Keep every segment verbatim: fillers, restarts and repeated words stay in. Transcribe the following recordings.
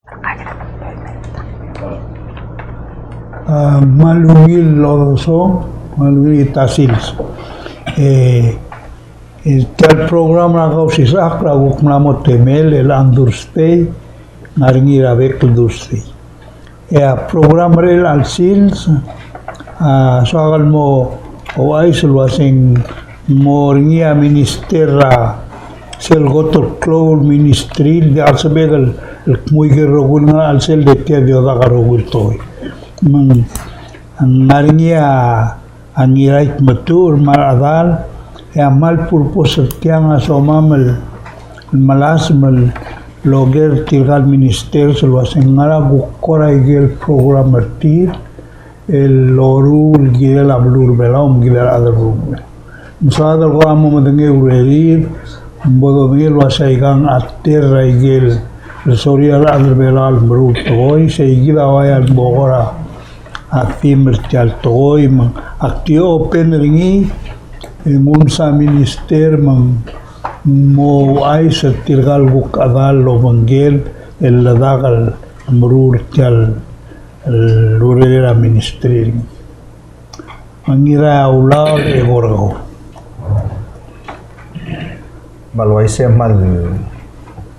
A, me a ungil el oso, me a ungil el ta sils. E, e tia el program er a Kausisechakl a kuk mla mo temel er a Thursday, ngar er ngii er a bek el Thursday. E a program er chelecha el sils, a, soak el mo ouchais el uaseng mo er ngii a minister er a sel kot el klou el ministry el diak el sebechek el, el kmo ikel rokui el ngar er a chelsel e tia di odak a rokui el tekoi. Me ng ngar er ngii a a Ngirai Tmetuchl me a rechedal, e a kmal purpose er tiang a somam el melasem el oker er tirka el minister el uaseng ngera kuk kora ikel program er tir el loruul el kirel a beluu er a Belau me ng kirel a rechad er a beluu er a Belau. Ng soad el kora mo medengei a urerir, me bo dodengei el uasei aikang a ter er a ikel sorir a rechad er a Belau el meruul tekoi, sei kid a ua el bo kora a theme er tia el tekoi, me ak di open er ngii, e ng unsei a minister, me ng mo ouchais er tirka el kuk chedal el obengkel el ledak el meruul er tia el urerir a ministry er ngii. Me ng Ngirai a ulaol e ko er kau. Me a le uaisei me a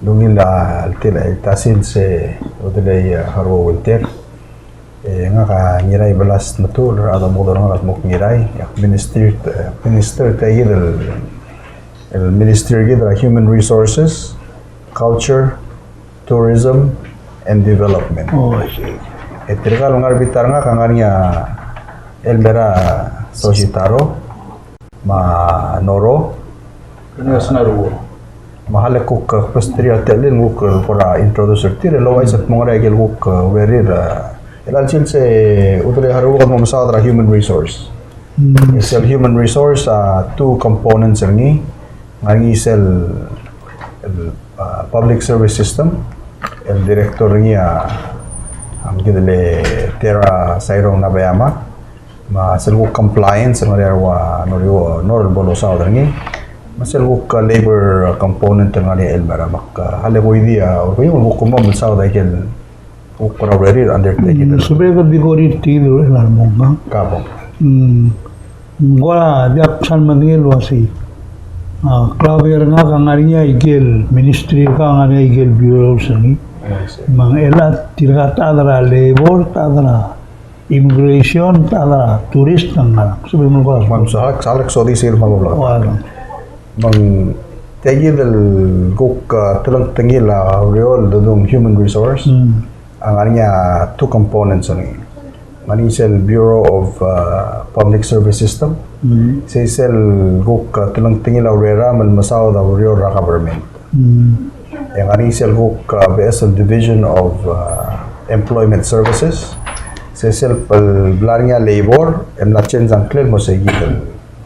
ungil el ta sils e Udelei, e, Haruo Winter. E, ngak a Ngirai Belas Tmetuchl, a domo er ngak a Mok Ngirai, e ak minister, e, minister er tia kid el, el minister er kid er a Human Resources, Culture, Tourism, and Development. Oh, I see. E tirka el ngar er a bita er ngak a ngar er ngii a Elmera Soshitaro, me a Noro. Kena sna ruo. Me a le kuk, e, kbesterir a techellir el kuk, e, kora introduce er tir, el ouchais el kmo ngera ikel kuk, e, urerir, e, el chelecha el sils e Udelei Haruo a mo mesaod er a human resource. Mm. E sel human resource a two components er ngii, ngar er ngii sel, el, a, public service system, el director er ngii a, a, kid el Tera Sairong Nabayama, me sel kuk compliance el ngar er ngii a Noro, Noro el bo losaod er ngii. Me sel kuk, a, labor component el ngar er ngii a Elmera, me ak, a, a le koidii a, a, kuk mo mesaod a ikel kuk kora urerir under tia kid el. Mm, sebechek el di korir tia kid el urerir el mo ngkang. Kabong. Mm, ng kora diak sal medengei el uasei. A, Claudia er ngak a ngar er ngii a ikel ministry er kau a ngar er ngii a ikel bureau er ngii. I see. Me ng chelecha tirka a chad er a labor, chad er a immigration, chad er a tourist, ng ngerang. Sebechek el mo kora. Mam sa, sa lek sodii sel mo blak. Ua, me ng tia kid el kuk, a, telengtengil a ureor el dedung human resource. Mm. A ngar er ngii a two components er ngii. Ngar er ngii sel Bureau of, a, Public Service System. Mm. Sei sel kuk, a, telengtengil a ureram el mesaod a ureor er a government. Mm. E ngar er ngii sel kuk, a, beches el Division of, a, Employment Services. Sei sel bla, bla er ngii a labor, e mla change a ngklel el mo sei kid el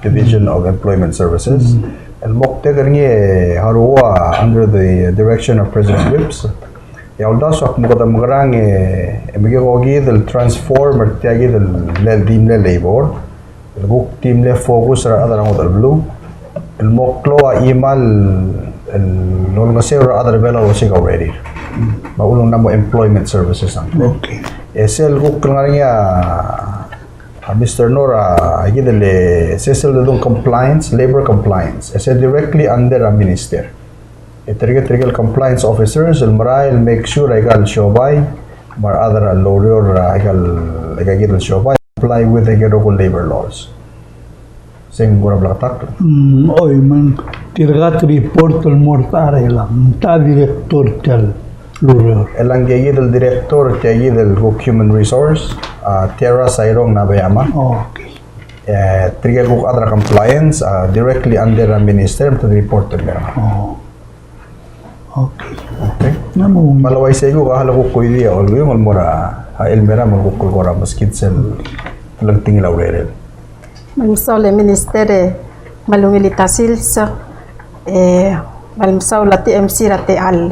Division of Employment Services. Mm. El moktek er ngii e Haruo a under the direction of President Whipps. E a uldasu a kmo kede mekerang e, e mekekokid el transform er tia kid el, el di mle labor. El kuk di mle focus er a rechad er a ngodech el beluu. El mo klou a chimal el olengeseu er a rechad er a Belau el osiik a urerir. Me a ulekum ng mo employment services a ngklel. Okay. E sel kuk el ngar er ngii a A Mister Nor a kid el, e, sel, sel dedung compliance, labor compliance. E sel directly under a minister. E tirke, tirke el compliance officers el merael el make sure aika el siobai me a rechad er a loureor er aika el, aika kid el siobai comply with aike el rokui el labor laws. Sei ng kora bleketakl. Mm, oi, me ng tirka a report el mo er tia er chelechang, ng ta director tia el ureor. E le ng tia kid el director, tia kid el kuk human resource, a, Tera Sairong Nabeyama. Oh, okay. E, tirke el kuk chad er a compliance, a, directly under a minister, me te report er ngii. Oh. Okay. Okay. Ng mo. Me a le uaisei kuk a le kuk koidii a olkiung el mo er a, a, Elmera me kuk el kora meskid sel telengtengil a urerel. Me ng mesaul e Minister e, me a ungil el ta sils, e, me a le mesaul a T M C er a techall.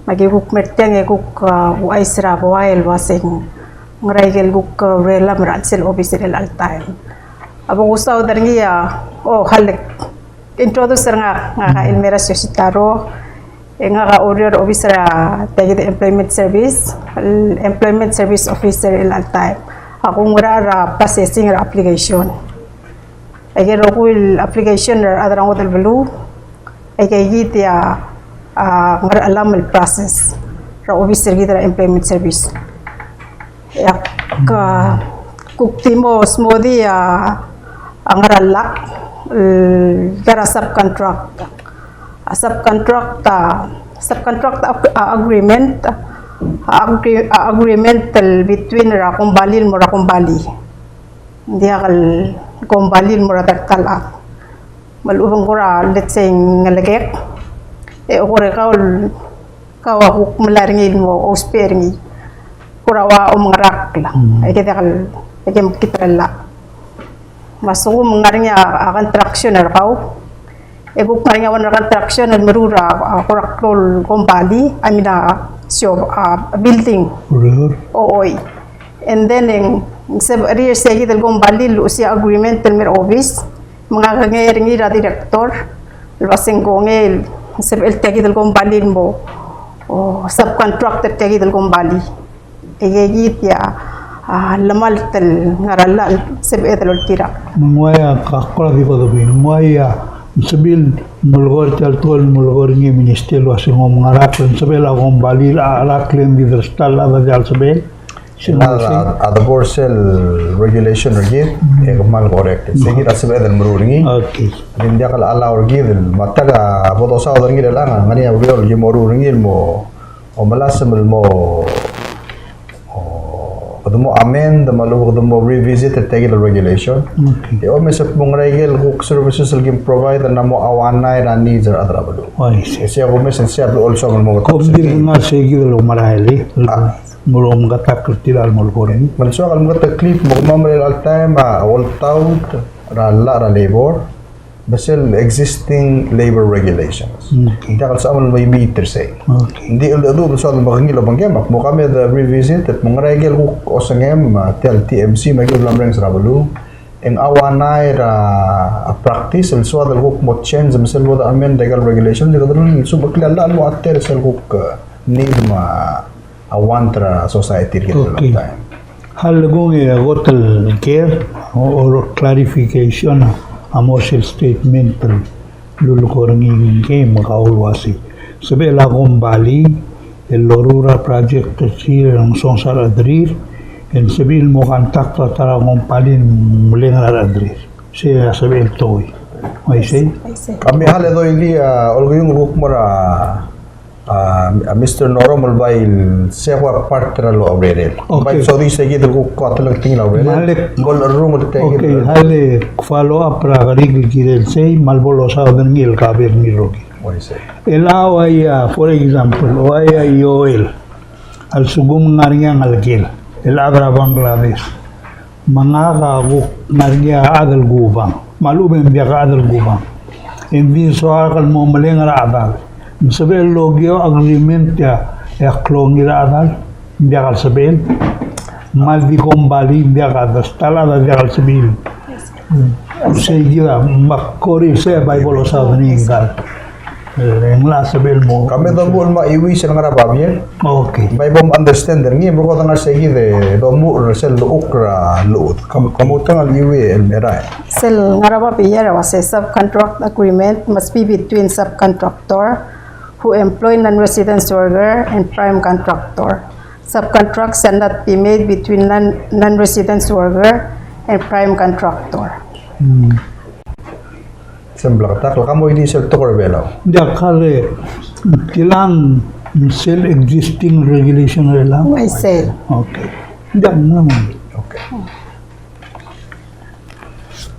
Me aki kuk mer tiang e kuk, a, ouchais er a buai el uasei ng ngera ikel kuk, a, ureram er a chelsel obis er chelecha el taem. A bo kusaod er ngii a, o, a le introduce er ngak, ngak a Elmera Yositaro, E ngak a oureor er a obis er a tia kid el employment service, el employment service officer er chelecha el taem. Ak oungerachel er a processing er a application. Aike el rokui el application er a rechad er a ngodech el beluu, aike kid a, a, ngerchelam el process er a obis er kid er a employment service. E ak, a, kuk di mo smodii a, a ngar er a llach, el, ngar er a subcontract. A subcontract, a, subcontract ag-, a, agreement, a, agree-, a, agreement el between er a kombalii el mo er a kombalii. Ng diak el kombalii el mo er a ta el chad. Me a lechub e ng kora, let's say, ngelekek. E kora kau el, kau a kuk melai er ngii el mo ousbech er ngii. Kora ua omengerakl. Mm. Aike diak el, aike mekngit er a llach. Me a lsekum ng ngar er ngii a, a construction er kau. E kuk ngar er ngii a one er a construction el meruul er a, a, kora klou el kombalii, I mean, a, siob, a, building. Ureor. Oi. And then, e ng sebechir er sei kid el kombalii el luchesii a agreement el mei er a obis, me ng kongei er ngii er a director, el uasei ng kongei el sebechel tia kid el kombalii el mo, o, subcontract er tia kid el kombalii. Aike kid a, a, llemalt el ngar er a llach el sebeched el oltirakl. Me ng uaia, ak kora di ko dobi, ng uaia, ng sebechir el melekoi er tia el tekoi el melekoi er ngii a minister el uasei ng omengerakl, ng sebechel a kombalii el cherakl e ng di ta el chad a diak el sebechel. Sei a, a, a debo er sel regulation er kid, e kmal correct. Sei kid a sebeched el meruul er ngii. Okay. Ng diak el allow er kid el, me a ta el bo dosaod er ngii er chelechang, ng ngar er ngii a ureor el ki meruul er ngii el mo, o melasem el mo, o, kede mo amend, me a lechub e kede mo revisit er tia kid el regulation. Okay. E omes e kmo ng ngera ikel kuk services el kim provide el mo auanai er a needs er a rechad er a beluu. Oh, I see. E sei a kumes e sei a blechoel soam el mo metak. Kom di ngar sei kid el omerael, e. A. Mo meketakl er tirka el mo lekoi er ngii. Me ng soak el meketeklii, me kemam er chelecha el taem a oltaut er a llach er a labor, me sel existing labor regulations. Okay. Ng diak el sebecham el meet er sei. Okay. Ng di el, el, el soak el mekengil el obengkem, me kmo kemam e de revisit, e kmo ng ngera ikel kuk osengem, a, tia el T M C, me a ikel mla mereng er a beluu. E ng auanai er a, a, practice, el soak el kuk mo change, me sel bo de amend er a ikel regulation, e kede lsubekl a llach el mo address sel kuk, e, need me a a want er a society er kid el taem. Okay. Hal kung e a kot el ker, o, o clarification a mo sel statement el lulekoi er ngii ngke me kau el uasei. Sebechel a kombalii el loruul er a project er tir el ngesonges a rechederir, e ng sebechir el mo contact er a ta er a kombalii el meleng er a rechederir. Sei a sebechel el tekoi. Uaisei? Uaisei. Kemam a le doilii a, olkeiung el kuk mo er a A, a Mister Norom el bai sei a kuk part er a lo a urerel. Okay. Bai sodii sei kid el kuk ko a telengtengil a urerel. Ng kol cherrungel tia kid. Okay, hale follow up er a kerik el kirel sei, me a lebo losaod er ngii el kaber ngii el rokir. Oi, sei. El a uaia, for example, uaia Joel a lsekum ng ngar er ngii a ngelekel el chad er a Bangladesh. Me ngak a kuk ngar er ngii a chad el kubang. Me a lechub e ng diak a chad el kubang. E ng di soak el mo meleng er a chedal. Ng sebechel el okiu a agreement e a, e a klungel a chedal. Ng diak el sebechel. Me a di kombalii, ng diak a, ta el chad a diak el sebechel. Sei kid a, me ak kora sei a bai bo losaod er ngii ngkal. E, ng locha sebechel el mo. Kemam e domuchel me a Iwi sel ngar er a babier. Okay. Bai bo m understand er ngii, me kede ngar sei kid e domuchel er sel llechukl er a llechud. Kam, kam otengel Iwi el merael. Sel ngar er a babier a uasei subcontract agreement must be between subcontractor who employ non-resident worker and prime contractor. Subcontract shall not be made between non, non-resident worker and prime contractor. Hmm. Sel bleketakl, kemam a di sel tekoi er a Belau. Ng diak, kale, kilang sel existing regulation er a Belau. Uaisei. Okay. Ng diak, ng diak. Okay.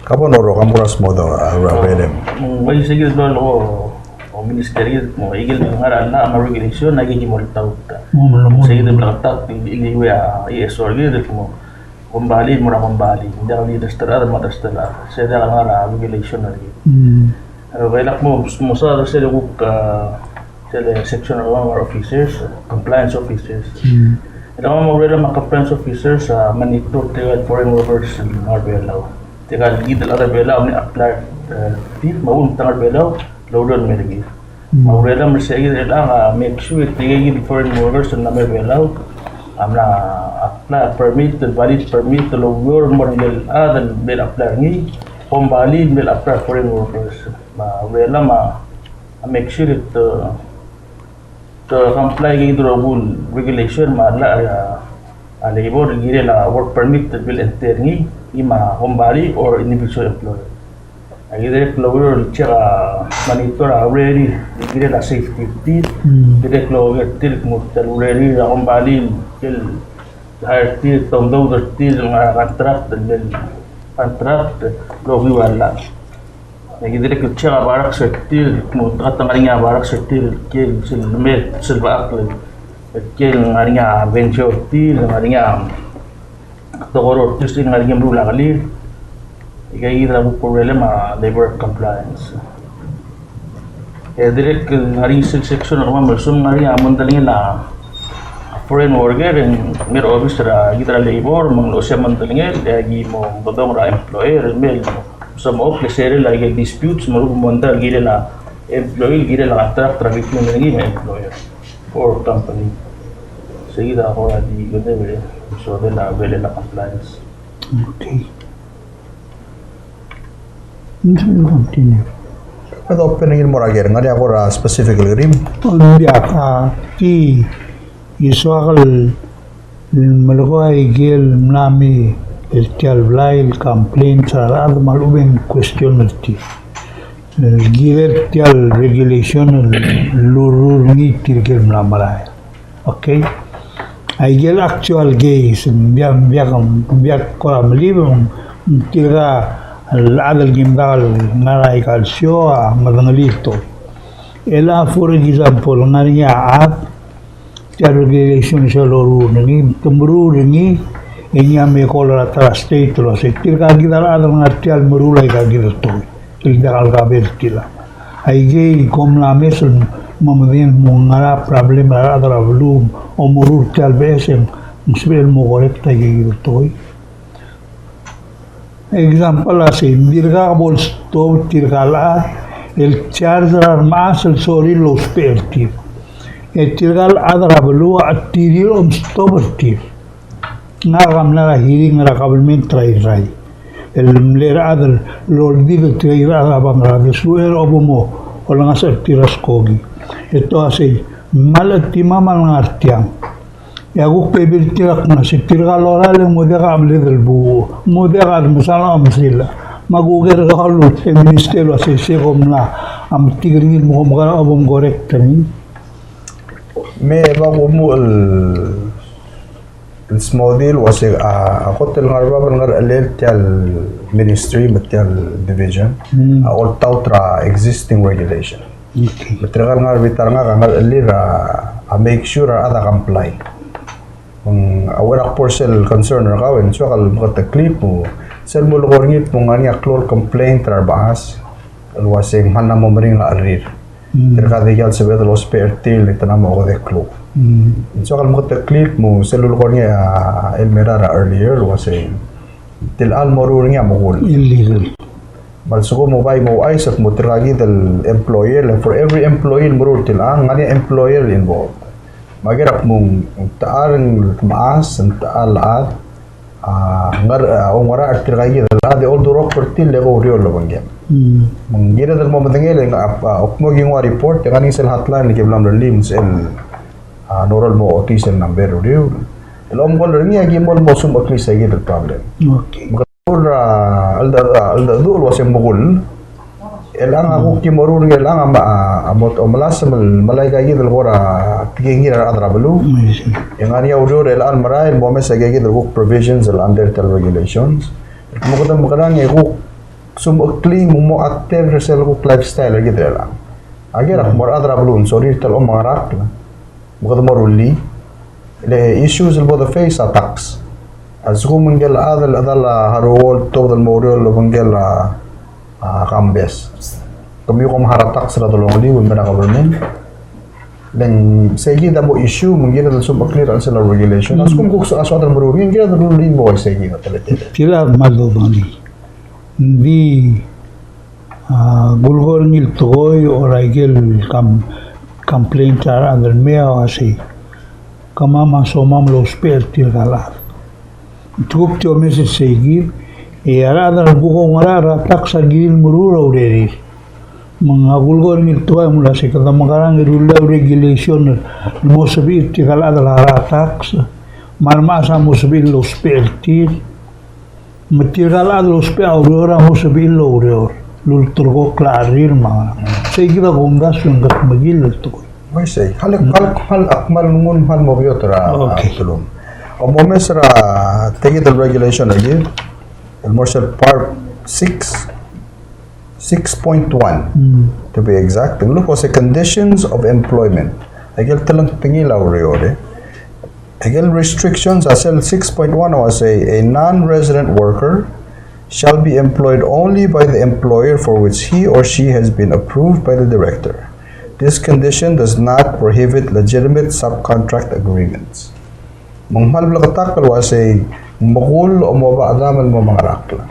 Ka bo Norom, kemam a kora smodii a, a, a, a, belem. Mm, uaisei kid el bla lo, o, minister kid, mo, ikel ngar er a, a, regulation, a ki mo oltaut. Mo, mo, mo. Sei kid el bleketakl, el, el, el, a, E S O kid, mo. Kombalii el mo er a kombalii, ng diak el di ta er a chad me a ta er a chad. Sei diak el ngar er a regulation er kid. Mm. E, bai lak mo, mo saod er sel kuk, a, sel section er a officers, compliance officers. Mm. E kemam a oureor el mo compliance officers, a, monitor tirka el foreign workers el ngar er a Belau. Tirka el kid el chad er a Belau, me apply, e, tir, me a uchul me te ngar er a Belau, el oureor el mer kid. Me a urerem er se kid er chelechang a make sure e tirke kid el foreign workers el mla me er a Belau a mla apply a permit, el valid permit el oureor el mo er ngii el chad el mle apply er ngii, kombalii el mle apply a foreign workers. Me a urerem a, a make sure e te, te comply kid el rokui el regulation me a llach er a a labor el kirel a work permit el bla el enter er ngii, ngii me a kombalii or individual employer. A ki dirrek el oureor el check a monitor a urerir el kirel a safety er tir, dirrek el oureor er tir el kmo tia el urerir a kombalii el hire er tir, te omdoud er tir el ngar er a contract, el contract el okiu a llach. E ki dirrek el check a barracks er tir, kmo te ngar er ngii a barracks er tir el kiei sel lemei, sel bechakl el kiei el ngar er ngii a bench er tir, ngar er ngii a tekoi er tir, sel ngar er ngii a meruul a kelir. E ki dirrek el kuk urerem a labor compliance. E dirrek el ngar er ngii sel section er kemam el lsekum ngar er ngii a mengedelengel a foreign worker e ng mei er a office er kid er a labor me ng losii a mengedelengel, e aki mo mekedong er a employer el mei el mo sebechek el settle a ikel disputes me a lechub e ng mo kirel a employee el kirel a contract er a between er ngii me a employer or company. Sei kid a kora di kede be, so de la, be de la compliance. Okay. Continue. Kede open er ngii el mo er a ker, ngar er ngii a kora specific el kerim. Ng diak, a, di, e soak el melekoi a ikel mla mei er tia el blai el complaints er a rechad me a lechub e ng question er tir el kirel tia el regulation el lurruul er ngii tirke el mla merael. Okay. A ikel actual case, ng diak, ng diak, ng diak kora melib, ng tirka el chad el kim dak el ngar er aika el show a medengelii el tekoi. E le, for example, ngar er ngii a chad, tia el regulation sel loruul er ngii, te meruul er ngii, e ngii a me call er a ta er a state el uasei, tirka kid a rechad el ngar tia el meruul aika kid el tekoi el diak el kaber er tiang. Aikei kom mla mes el mo medengei el kmo ngera a problem er a rechad er a beluu el omeruul tia el beches e ng sebechel el mo correct aikei el tekoi. Example a sei, ng dirkak bo lestop er tirka el chad el charge er a remechas el sorir el ousbech er tir. E tirka el chad er a beluu a chetirir el omestop er tir. Ngak a mla er a hearing er a government er a Irrai el mle er a chad el oldik er tirka el chad er a Bangladesh el uaisei e bo mo olengasech er tir er a skoki. E te uasei, me a lechetimam a lengar tiang. E a kuk bebil er tir a kmo se tirka el lorael e ng mo diak a chelid el buuch, mo diak a mesang a omesil. Me a kuk er kau el minister el uasei se kom mla metik er ngii el mo kom kora bo mcorrect er ngii. Me a bo kumuchel el smodii el uasei a, a kot el ngar er bab el ngerechelel tia el ministry me tia el division a oltaut er a existing regulation. Okay. Me tirka el ngar er a bita er ngak a ngerechelir a, a make sure a rechad a comply. Me ng a uchei er a kbo er sel concern er kau e ng soak el meketeklii el kmo sel mo lekoi er ngii el kmo ng ngar er ngii a klou el complaint er a remechas el uasei ng mla mo meringel a cherrir. Tirka di ikel sebeched el ousbech er tir e te mla mo okedei el klou. Ng soak el meketeklii el kmo sel lulekoi er ngii a Elmira er a earlier el uasei tia el moruul er ngii a mekull. Illegal. Me a lsekum e bai mo ouchais el kmo tirka kid el employer, like for every employee el meruul er tiang, ng ngar er ngii a employer el involved. Me a ker a kmo ng techa el mechas, ng techa el chad, a, ngar, a, oungerachel er tirka kid el chad e oldurokl er tir el eko oureor el obengkel. Me ng kired el mo medengei el, a, a, kmo ki nguu a report, e ng ngar er ngii sel hotline el ki mla meruul el, a, ng oureor el mo ochotii sel number er uriul. El omekall er ngii a ki mo el mo smecheklii se kid el problem. Okay. Me kede, a, el de, a, el de, el uasei mekull. Chelechang a kuk ki meruul er ngii, chelechang a, a, a mo, omelasem el melai aika kid el kora tekingir a rechad er a beluu. E ng ngar er ngii a ureor el chelechang el merael el mo omes aika kid el kuk provisions el under tia el regulations. Me kede mekerang e kuk smecheklii me mo adapt er sel kuk lifestyle er kid er chelechang. A ker a kmo a rechad er a beluu ng sorir tia el omengerakl. Me kede mo rullii. Le issues el bo de face a tax. A lsekum ngike el chad el chedal a haruol, tuobed el mo oureor el obengkel a, a, Kambes. Kemiu kom harau a tax er a delongeliu el mei er a government. Le ng se kid a mo issue, me ng kired el smecheklii er a chelsel a regulation. A lsekum kuk a soad el meruul er ngii, ng kired el rullii el mo uaisei kid a teletelel. Tia a kmal dodengei. Ng di, A kulekoi er ngii el tekoi, er a ikel kam, complaint er a rechad el mei a uasei, kemam a somam el ousbech er tirka el chad. Te kuk di omes er seikid, e a rechad a kuk oungerachel er a tax a kirir el meruul a urerir. Me ng kulekoi er ngii el tekoi a mle uasei, kede mekerang e rullii a regulation el mo sebechir tirka el chad el ngar er a tax, me a remechas a mo sebechir el ousbech er tir. Me tirka el chad el ousbech a ureor a mo sebechir el oureor el ulterekokl a cherrir me a ngerang. Seikid a kumdasu e ng kuk mekill el tekoi. Uaisei, kmal, kmal, kmal, kmal nguu, kmal mo beot er a, okay, a telung. Omomes er a tekid el regulation er kid, el mo er sel part six, six point one, mm, to be exact. Ng luk uasei conditions of employment. Aikel telengtengil a ureor, e. Aikel restrictions a sel six point one a uasei, a non-resident worker shall be employed only by the employer for which he or she has been approved by the director. This condition does not prohibit legitimate subcontract agreements. Me ng kmal bleketakl el uasei, ng mekull a mo oba chedam el mo mengerakl.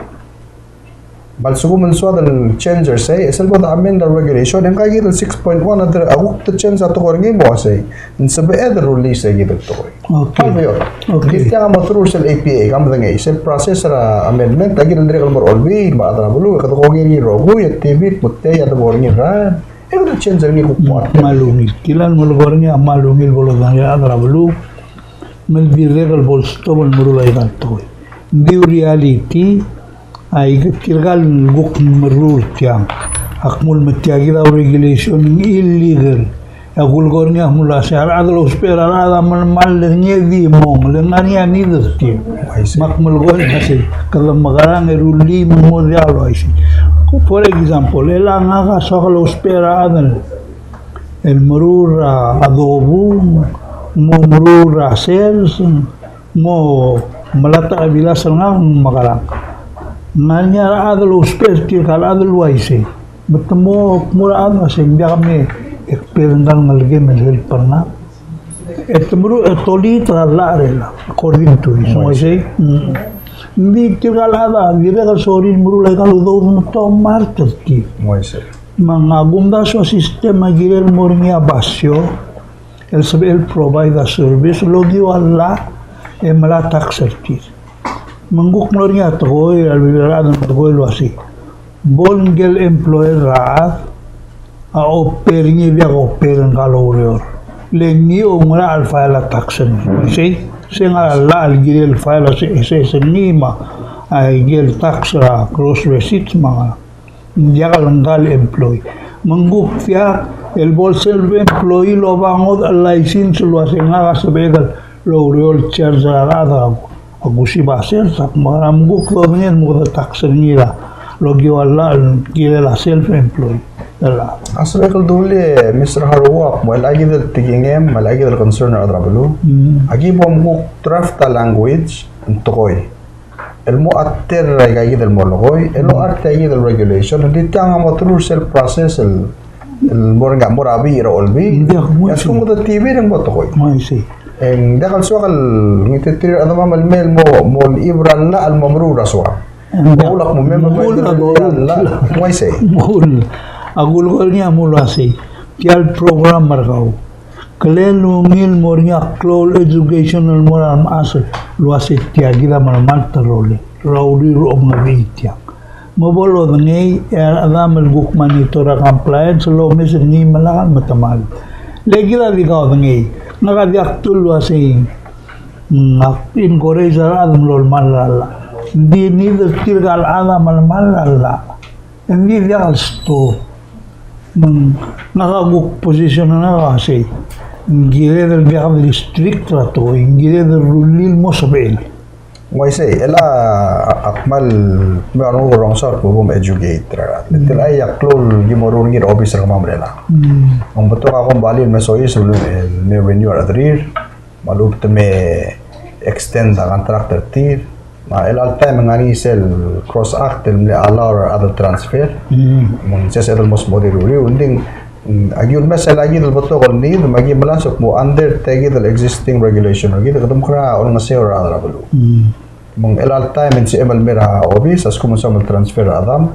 Me a lsekum ng soad el change er sei, e sel bo de amend a regulation, e ngka kid el six point one a kuk de change a tekoi er ngii el mo uasei, ng sebeched el rullii sei kid el tekoi. Okay. Kmal beot. Okay. Ng di tiang a mo through sel A P A, ke medengei, sel process er a amendment, a kid el dirrek el mo er a Olbiil, me a rechad er a beluu, e kede kongei er ngii el rokui, e tebit, me tei a debo er ngii el ran, e kede change er ngii kuk mo. Mm, kmal ungil. Kilan mo lekoi er ngii a kmal ungil bo lodengei a rechad er a beluu, me le dirrek el bo lstop el meruul aika el tekoi. Ng di reality, a tirka el kuk meruul tiang. Ak mle me tia kid a regulation ng illegal. E a kulekoi er ngii a mle uasei, a rechad el ousbech er a rechad a melemall e ngii a di mong, le ngar er ngii a need er tir. Uaisei. Me ak mle kmo uaisei, kede mekerang e rullii me ng mo diak el uaisei. For example, e le ngak a soak el ousbech er a rechad el meruul a dobu, mo meruul a sales, mo melata a bilas el ngak, ng mekerang. Ng ngar er ngii a rechad el ousbech er tirka el chad el uaisei. Me te mo kmo er a chad el uasei, ng diak me experience er ngelekem el help er ngak. E te meruul, e te olii a llach er chelechang, according to his, uaisei. Mm. Ng di tirka el chad a dirrek el sorir el meruul aika el udoud me te omart er tir. Uaisei. Me ng a kumdasu a system a kirel el mo er ngii a basio el sebechel el provide a service el okiu a llach e melai a tax er tir. Me ng kuk mlo er ngii a tekoi, a lechub e a rechad a tekoi el uasei, bo ngike el employer er a chad a oper er ngii e diak oper er ngka el oureor. Le ngii a oungerachel el file a tax er ngii. Sei, se ngar er a llach el kirel el file a se, se, se ngii me a, a, ikel tax er a gross receipts me a ngerang. Ng diak el ngka el employee. Me ng kuk diak el bo el self-employee el oba ngodech el license el uasei ngak a sebechek el oureor el charge er a rechad a kusib a sers, ak mekerang me ng kuk dodengei el mo kede tax er ngii el okiu a llach el kirel a self-employee. A sebechek el dulii, Mister Haruo, me a kid el tekingem, me a kid el concern er a rechad er a beluu. Mm. Aki bo mkuk draft a language, ng tekoi el mo ater er aika kid el mo lekoi, el mo ater aika kid el regulation, ng di tiang a mo through sel process el, el mo er ngii a mo er a bii er a olbiil. Ng diak, mo. E a lsekum kede tibir e ng mo tekoi. Mo, I see. E ng diak el soak el ngititerir a rechedemam el mei el mo, mo lechib er a llach el mo meruul er a soam. Ng diak. Mo ulak mo mei me mo ulak, mo ulak. Mo, I see. Mo ulak. A kulekoi er ngii a mo uasei. Tia el program er kau. Kele ungil el mo er ngii a klou el education el mo er a remechas el uasei tia kid a melemalt el rolel er a uriul er a omengebiil tiang. Me bo lodengei e a rechedam el kuk monitor a compliance el omes er ngii me lak el metemall. Le kid a di kaudengei, ngak a diak dul uasei, mm, ak encourage a rechad el melemall er a llach. Ng di need er tirka el chad a melemall er a llach. Ng di diak el stop. Me ng, ngak a kuk position er ngak a sei, ng kired el diak el strict er a tekoi, ng kired el rullii el mo sebechel. Ng uaisei, e le a kmal, me a renguk el rongsoak el bo mo educate er a rechad. Le tia el klou el ki mo ruul er ngii er a obis er kemam er chelechang. Mm. Me ng betok a kombalii el me soiseb el me renew a rechederir. Me a lechub e te me extend a contract er tir. Me a chelecha el taem e ng ngar er ngii sel CROSS Act el mle allow er a rechad el transfer. Mm. Me ng sel sebeched el mo smodii er a uriul. Ng di, mm, aki ulemes el aki di el betok el need, me aki melasem el kmo under tia kid el existing regulation er kid, kede mekerang a olengeseu er a rechad er a beluu. Mm. Me ng chelecha el taem e ng sebechem el mei er a obis, a lsekum ng soam el transfer a chedam.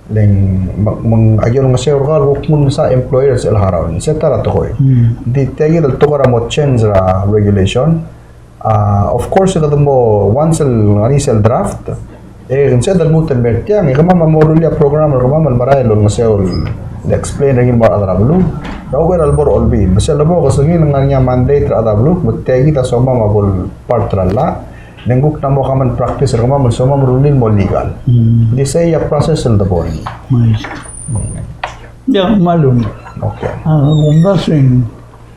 Le ng, me ng, me ng, a ki olengeseu er kau el kuk mo ngeseu a employer er sel harau. Ng se ta er a tekoi. Ng di tia kid el tekoi er a mo change er a regulation. A, of course, e kede mo, once el ngar er ngii sel draft, e ng sebeched el lmuut el mer tiang, e kemam a mo rullii a program er kemam el merael el olengeseu el explain er ngii el mo er a rechad er a beluu. Ng ua er a lebo er a Olbiil. Me sel lebo kesengil e ng ngar er ngii a mandate er a rechad er a beluu, me tia kid a somam a bo el part er a llach, le ng kuk ng mo common practice er kemam el somam a rullii el mo legal. Ng di sei a process el debo er ngii. Nice. Ia, me a lung. Okay. A, kumdasu e ng,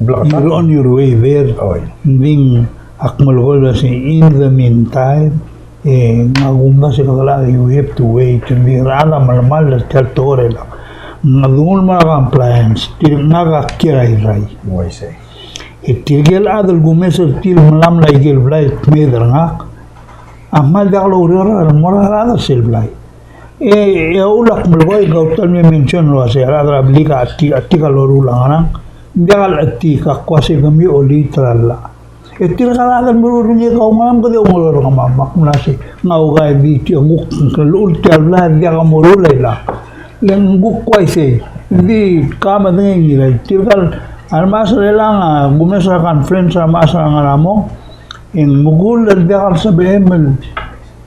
you're on your way there. Oi. Ng di ak melekoi el uasei, in the meantime, e, ng kumdasu e kede, you have to wait. Ng di a rechad a melemall er tia el tekoi er a, ng di nguu el mo er a compliance, tir ngak a kiei er a Irrai. Oi, sei. E tirke el chad el kumes er tir el melamel aike el blai el kmeed er ngak, a kmal diak loureor el mo er a rechad er sel blai. E, e a ulak melekoi e kau ta el me mention el uasei a rechad er a blik a chetik, a chetik a loruul a ngerang. Ng diak el chetik, ak uasei kemiu a oliit er a llach. E tirka el chad el meruul er ngii e kau, ngerang, kede oungeror er kemam? Ak mla sei, ng ua ika di tia kuk llechul tia el blai e diak a meruul a llach. Le ng kuk uaisei, di ka medengei er ngii, tirka el, a remechas er chelechang a kumes er a conference a remechas er a ngar er a mong, e ng mekull el diak el sebechem el,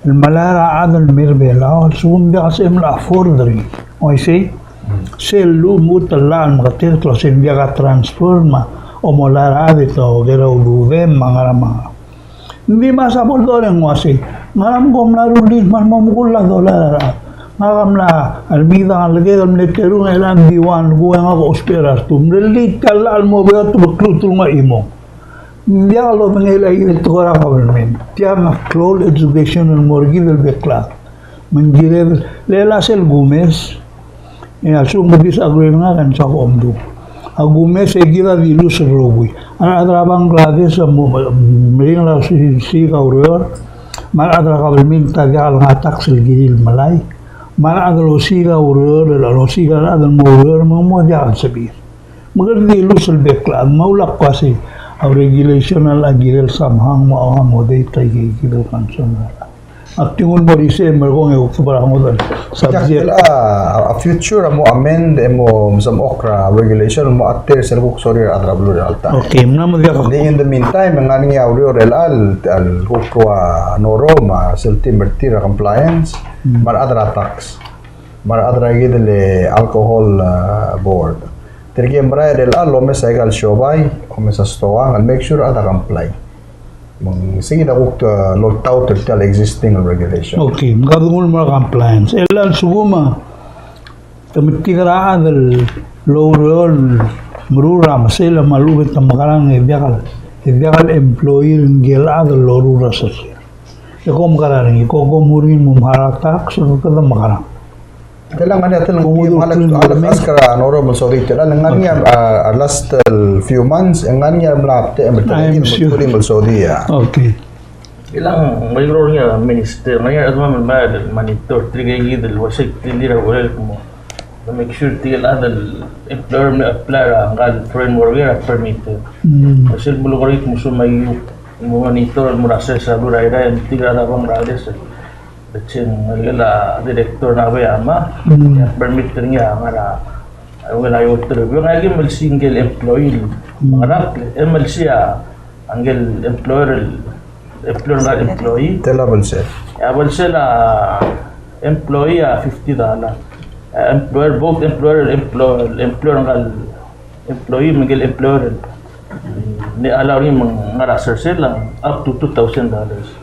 el melai er a chad el mei er a Belau, a lsekum ng diak el sebechem el afford er ngii. Uaisei, sel lmuut el llach el meketeketang el uasei ng diak a transfer me a omolai er a chad e te oker a uludem me a ngerang me a ngerang. Ng di me a sa bo el dolai e ng uasei, ngerang, kom mla rullii me ng mo mekull a dolai er a rechad? Ngak a mla, a lemikid a ngelekek el mle terung e chelechang ng di ua ngku e ngak a ousbech er a retum. Rullii tia el llach el mo beot me klmuut el nguu a chimong. Ng diak lodengei el ua ikid el tekoi er a government. Tiang a klou el education el mo er kid el bek el chad. Me ng kired el, le a sel kumes, e a lsekum ke disagree er ngak e ng soak a omdu. A kumes e kid a di lose el rokui. A rechad er a Bangladesh a mo, meringel a osiik a ureor, me a rechad er a government a diak lengai a tax el kirir el melai, me a rechad el osiik a ureor, el osiik a rechad el mo oureor, me ng mo diak el sebechir. Me kede di lose el bek el chad, me a ulak uasei a regulation a locha kirel somehow me a accommodate aike, aike el concern. Ak di nguu el mo er isei e merekong e kuk bo er a ngodech el subject. A, a future a mo amend e mo mesemechokl er a regulation el mo address er sel kuk sorir a rechad er a beluu er a alta. Okay, mla mo diak. Di in the meantime, e ng ngar er ngii a ureor er chelechang el kuk ua Noro me sel team er tir er a compliance, me a rechad er a tax, me a rechad er a ikid el alcohol, a, board. Tirke el merael er chelechang el omes aika el siobai, omes a stoang, el make sure a rechad a comply. Me ng sei kid a kuk, a, loltaut er tia el existing regulation. Okay, me kede nguu el mo er a compliance. E a lsekum a te metik er a chad el oureor el meruul er a mesei me a lechub e te mekerang e diak el, e diak el employee ngike el chad el loruul er a sers. E kom mekerang er ngii, ko, kom mo er ngii el mo mechar a tax, e kede mekerang? Te le ngar er ngii a tel ng, kuk mo dulii el ask er a Noro me sel di te le ngar er ngii a, a last, a, few months, e ng ngar er ngii a mla te, me te, I'm sure, me sel di, a. Okay. Te le ng, ng ngar er ngii a minister, ng ngar er ngii a chad el mla monitor, tirke kid el uaisei, tirke el ureor el kmo, make sure tirke el chad el employer el apply er a ngka el foreign worker a permit. Mm. Uaisei el melekoi er kid el mo soam a iuk, mo monitor el mo er a sers er a beluu er a Irrai, tirke el chad er a Bangladesh. Decheng, ngelekel a director er a Belau a, mm, e a permit er ngii a ngar er a, a, ungil a ioter. Ng ngar er ngii a melsiik ngike el employee, mm, me a ngerakl, e melsiik a ngike el employer, el employer ngika el employee. Te le belsel. E a belsel a employee a fifty dollar. E employer, both employer, employ-, employer ngika el employee, me ngike el employer, ng allow er ngii me ng ngar er a sersel a up to two thousand dollars.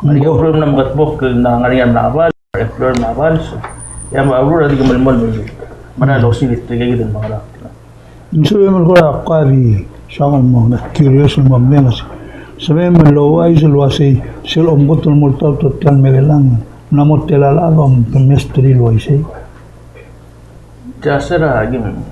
Ng ngar er ngii a problem el mla mekedmokl el ngar er ngii a mla bals, employer el mla bals, e a mla bals a di ke melemolem el mera el osiik er tirke kid el mengerakl. Ng sebechem el kora ak di soak el mo curious el mo medengei. Sebechem el ouchais el uasei sel omkot el mo oltaut er tia el mera el ng mla mo tela el chad a omtmesterir el uaisei? Tia se er a kim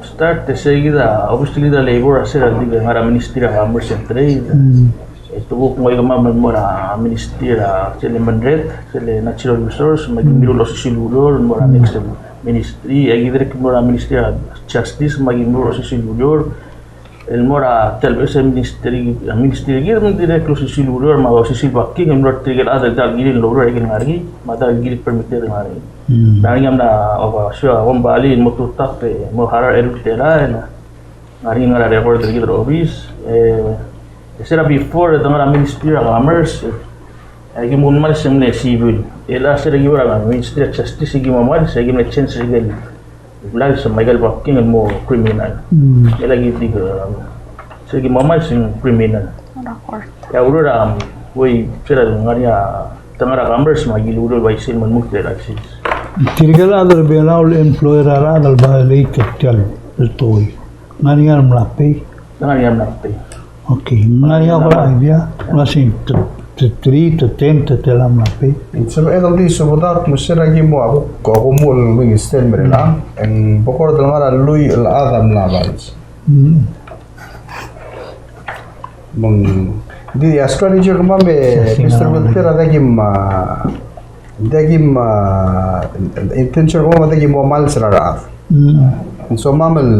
start e sei kid a, obviously kid a labor a se er a di ngar er a Ministry er a Commerce and Trade. Mm. E te kuk ngoi kemam el mo er a Ministry er a sel Menred, sel Natural Resource, me aki mirruul a osisiu el ureor el mo er a next ministry, e aki dirrek el mo er a Ministry er a Justice, me aki mirruul a osisiu el ureor. el mo er a tia el beches el ministry, a ministry er kid, me ng dirrek el osisiu el ureor me a osisiu el banking el mo er tirke el chad el diak el kirir el oureor er a ikel ngar er ngii, me a diak el kirir el permitted el ngar er ngii. Mm. Me ng ngar er ngii a mla, a, ua, ua, ua, kombalii el mo tutak e mo hire er a eru el telael, e ngar er ngii, ngar er a record er kid er a obis, e, e se er a before e de ngar er a Ministry er a Commerce, e, e aki mo mals e ng mle civil. E le se er a ki bo er a Ministry of Justice e aki mo mals e aki mle change er a ikel blals me a ikel banking el mo criminal. Mm. E le ki di, e, se er a ki mo mals e ng criminal. Ng kora court. E a ureor a, um, ua, se er a ngar er ngii a, te ngar er a Commerce me aki lureor el uaisei el mo multiple license. Tirke el chad er a Belau el employer a rechad el violate er tia el tekoi, ng ngar er ngii a mla pay? Ng ngar er ngii a mla pay. Okay, ng ngar er ngii a kora idea el uasei te, te three, te ten, te tela mla pay? Sebeched el di subedau me se er a ki mo a kuk, kuk mo el wing stem er chelechang, e ng bo kora di ngar er a lluich el chad a mla vals. Mm. Me ng di a strategy er kemam e, Mister Walter, a diak kim, a, diak kim, a, intention er kemam a diak kim mo mals er a rechad. Mm. Ng somam el,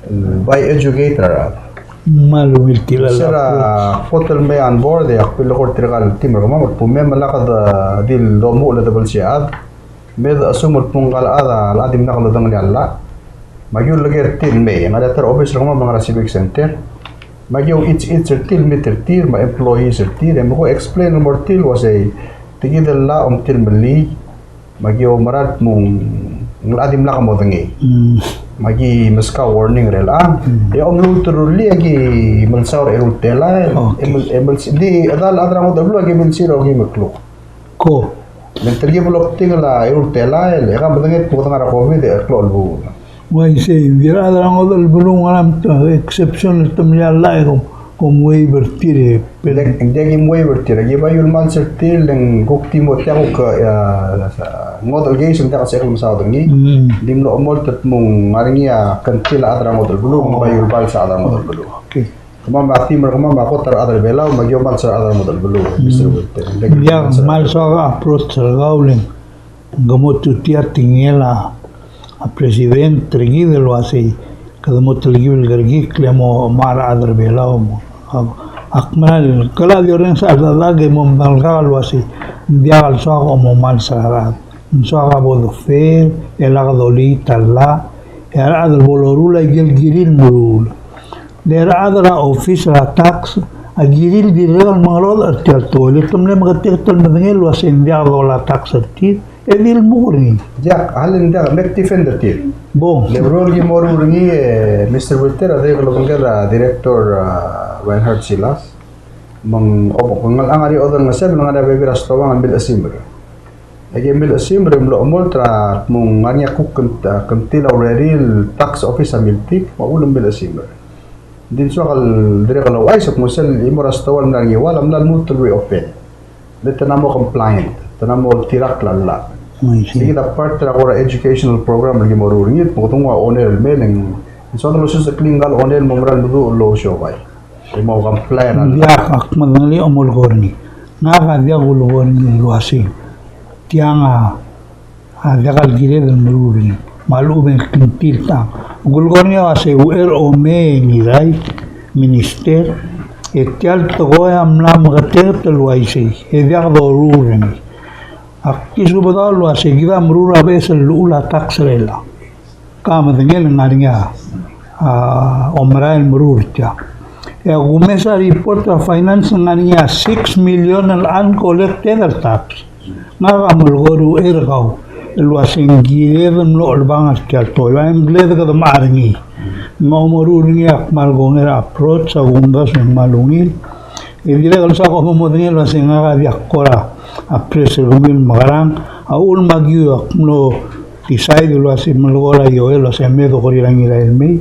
el bai educate er a rechad. Me a ungil tirke el, se er a kot el mei on board e ak bilekoi er tirka el team er kemam el kmo me lak de di el domuchel e de belsii a chad. Me de assume el kmo ngka el chad a, a dimlak lodengelii a llach. Me aki uleker er tir el mei, ngar er a ta er a obis er kemam me ngar er a Civic Center. Me aki ouchich er tir el meet er tir me a employees er tir, e me ko explain el mo er tir el uasei, tia kid el llach a omtilemellii, me aki oumera el kmo ng locha dimlak modengei. Mm. Me aki meskau a warning er chelechang. Mm. E a omluut el rullii e aki melsaod er a eru el telael. Okay. E mel, e mel, di chedal a chad er a ngodech el beluu a ki milsir a okeim el kluk. Ko. Le ng telkib el obdingel a eru el telael, e ke medengei el kmo kede ngar er a COVID e klou el beluu. Uaisei, ng di a rechad er a ngodech el beluu ng ngar er a exception el temellii a llach e kom, kom waive er tir e. Ng diak, ng diak kim waive er tir, aki bai ulemals er tir, le ng kuk di mo tia kuk, e, ngodech el case e ng diak el sebechek el mesaod er ngii. Mm. Di mlo chemolt el kmo ng ngar er ngii a kngtil a chad er a ngodech el beluu, ng bai ulebals a chad er a ngodech el beluu. Okay. Kemam a team er kemam a kot er a rechad er a Belau, me aki omals er a rechad er a ngodech el beluu, Mister Walter. Ng diak, me a le soak a approach er kau le ng ke mo tutii a tekingel a president er kid el uasei, kede mo telkib el kerekikl e mo omechar a rechad er a Belau mo. Ak mera el, ke locha di orrenges a cheldecheduch e mo medengei el kau el uasei, ng diak el soak a mo mals er a rechad. Ng soak a bo de fair, e lak dolii a llach, e a rechad el bo loruul a ikel kirir el meruul. Le a rechad er a office er a tax a kirir el dirrek el mengerodech er tia el tekoi. Le te mle meketeket el medengei el uasei ng diak dolai a tax er tir, e di lmuk er ngii. Diak, a le ng diak, me ak defend er tir. Bo. Le ureor el ki moruul er ngii, e, Mister Walter, a dirrek el obengkel a Director, a, Reinhard Silas. Me ng, o, ng ngar er ngii a odengesem el ngar er a bebil er a stoang el milechesimer. Aike el milechesimer e mlo chemolt er a kmo ng ngar er ngii a kuk kng-, kngtil a urerel tax office a miltik, me a uchul me ng milechesimer. Ng di ng soak el dirrek el ouchais el kmo sel chimo er a stoang el mla er a Ngiwal a mla lmuut el reopen. Le te mla mo compliant, te mla mo oltirakl a llach. I see. Sei kid a part er a kora educational program el ki moruul er ngii, me kede nguu a oner el mei, e ng soad el osisechekl ngka el oner el mo mera el meduch el ousiobai. E mo comply er a llach. Ng diak, ak medengelii a omelekoi er ngii. Ngak a diak kulekoi er ngii el uasei tiang a, a diak el kired el meruul er ngii. Me a lechub e ng kngtil tang. Kulekoi er ngii a uasei uchei er a omei e Ngirai, Minister, e tia el tekoi a mla meketeket el uaisei, e diak doruul er ngii. Ak di subedau el uasei kid a meruul er a beches el llechul a tax er chelechang. Ke medengei el ngar er ngii a, a, omerael el meruul er tia. E a kumes a report er a finance el ngar er ngii a six million el uncollected el tax. Ngak a melekoi er a uchei er kau el uasei ng kired el mlo chelebangel tia el tekoi. Ua, I'm glad kede mechar er ngii. Me a omeruul er ngii a kmal kongei er a approach, a kumdasu e ng kmal ungil. E dirrek el soak a mo medengei el uasei ngak a diak kora appreciate er kemiu el mekerang, a uchul me aki, ak mlo decide el uasei melekoi er a Joel el uasei me dokerir a Ngirai el mei.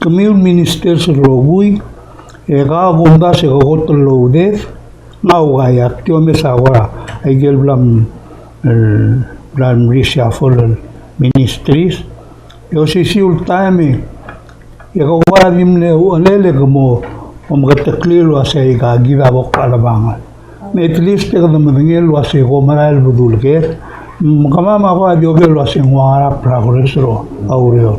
Kemiu el minister er a rokui, e ke kumdasu e ke kot el loaded, ng uaisei, ak di omes a kora, aike el bla m-, el bla mreshuffle el ministries, e osisiu el taem e e ke kora di mle uchelel e ke mo, mo meketeklii el uasei aika kid a bo kchelebangel. Me at least e kede medengei el uasei ke omerael el bedul ker. Me kemam a kora di oker el uasei ng ua ngera a progress er a ureor.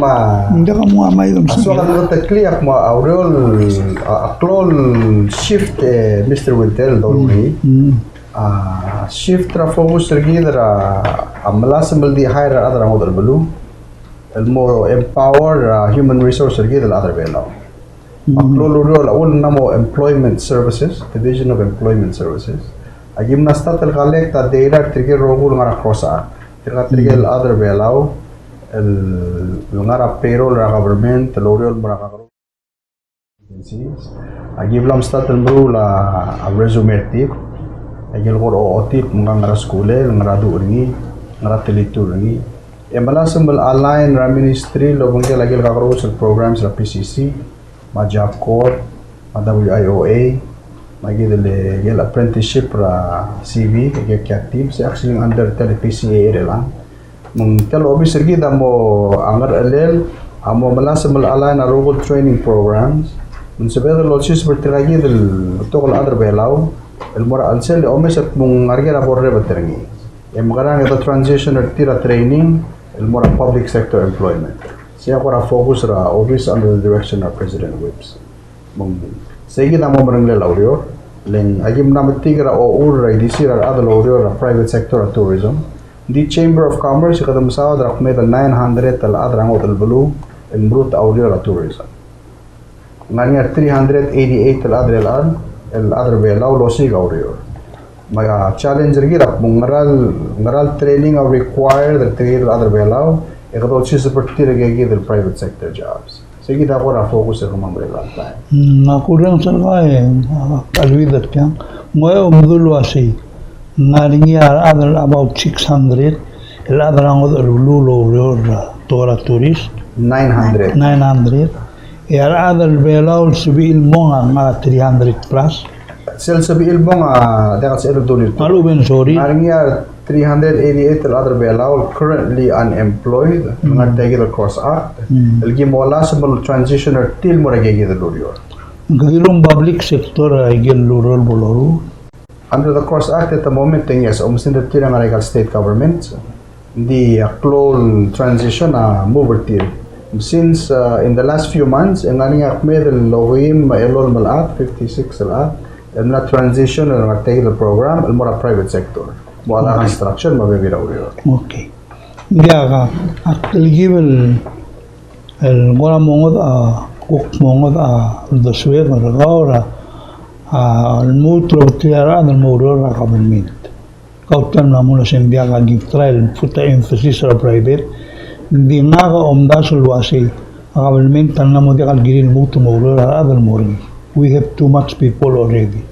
me a, ng diak a mo a mai a soak el meketeklii a kmo a ureor a, a klou el shift, e, Mister Winter, el doruul er ngii. Mm. A shift er a focus er kid er a, a melasem el di hire a rechad er a ngodech el beluu el mo empower a human resource er kid el chad er a Belau. Me a klou el ureor a uchul ng mla mo Employment Services, Division of Employment Services, a ki mla start el collect a data er tirke el rokui el ngar er a CROSS Act. Tirka tirke el chad er a Belau el, el ngar er a payroll er a government, el oureor el mo er a kakerous agencies, a ki bla mstart el meruul a, a resume er tir, a ki el kora otip me ng ngar er a skuul, ng ngar er a duch er ngii, ng ngar er a telituul er ngii. E melasem el align er a ministry el obengkel a ki el kakerous el programs er a P C C, me a Job Corps, me a W I O A, me a ki el, ki el apprenticeship er a C V, ki el, ki el team, se actually under tia el P C A er chelechang. Me ng tia el obis er kid a mo ngerchelel a mo melasem el align a rokui el training programs me ng sebeched el olsiseb er tirka kid el betok el chad er a Belau el mo er a chelsel e omes e kmo ng ngar er ngii a bo rebet er ngii. E mekerang e de transition er tir a training el mo er a public sector employment. Sei a kora focus er a obis under the direction of President Whipps. Me ng sei kid a mo meringel a ureor, le ng a ki mla metik er a ochur er a ildisir a rechad el oureor er a private sector er a tourism. Ng di Chamber of Commerce e kede mesaod er a kmeed el nine hundred el chad er a ngodech el beluu el mrut a ureor er a tourism. Ng ngar er ngii a three hundred eighty-eight el chad er chelechang, el chad er a Belau el osiik a ureor. Me a challenge er kid a kmo ng ngera el, ngera el training a required er tirke el chad er a Belau, e kede olsiseb er tir er aika kid el private sector jobs. Sei kid a kora focus er kemam er chelecha el taem. Mm, a kurrenges er kau e, a, a Luis er tiang, ng ua omdu el uasei, ng ngar er ngii a rechad el about six hundred el chad er a ngodech el beluu el oureor er a, tekoi er a tourist. Nine hundred. Nine hundred. E a rechad er a Belau el sebechir el mong a ngar er a three hundred plus. Sel sebechir el mong a diak el sebechir el dulii. Me a lechub e ng sorir. Ng ngar er ngii a three hundred eighty-eight el chad er a Belau el currently unemployed, mm, ngar er tia kid el CROSS Act, mm, el ki melasem el transition er tir el mo er aika kid el ureor. Ng kid el public sector a ikel ureor el bo loruul. Under the CROSS Act at the moment, e ng yes, oumesingd er tir a ngar er aika el state government. Ng di a klou el transition a move er tir. Since, uh, in the last few months, e ng ngar er ngii a kmeed el okeim me a elolem el chad, fifty-six el chad, el mla transition el ngar er tia kid el program el mo er a private sector. Mo er a, okay, construction me a bebil er a ureor. Okay. Ng diak a, a telkib el, el kora mo ngodech a, kuk mo ngodech a uldesuek er kau er a, a, lmuut el obeterir a rechad el mo oureor er a government. Kau tia el mla mo uasei ng diak, a ki try el put a emphasis er a private. Ng di ngak a omdasu el uasei a government a mla mo diak el kirir el lmuut el mo oureor er a rechad el mo er ngii. We have too much people already.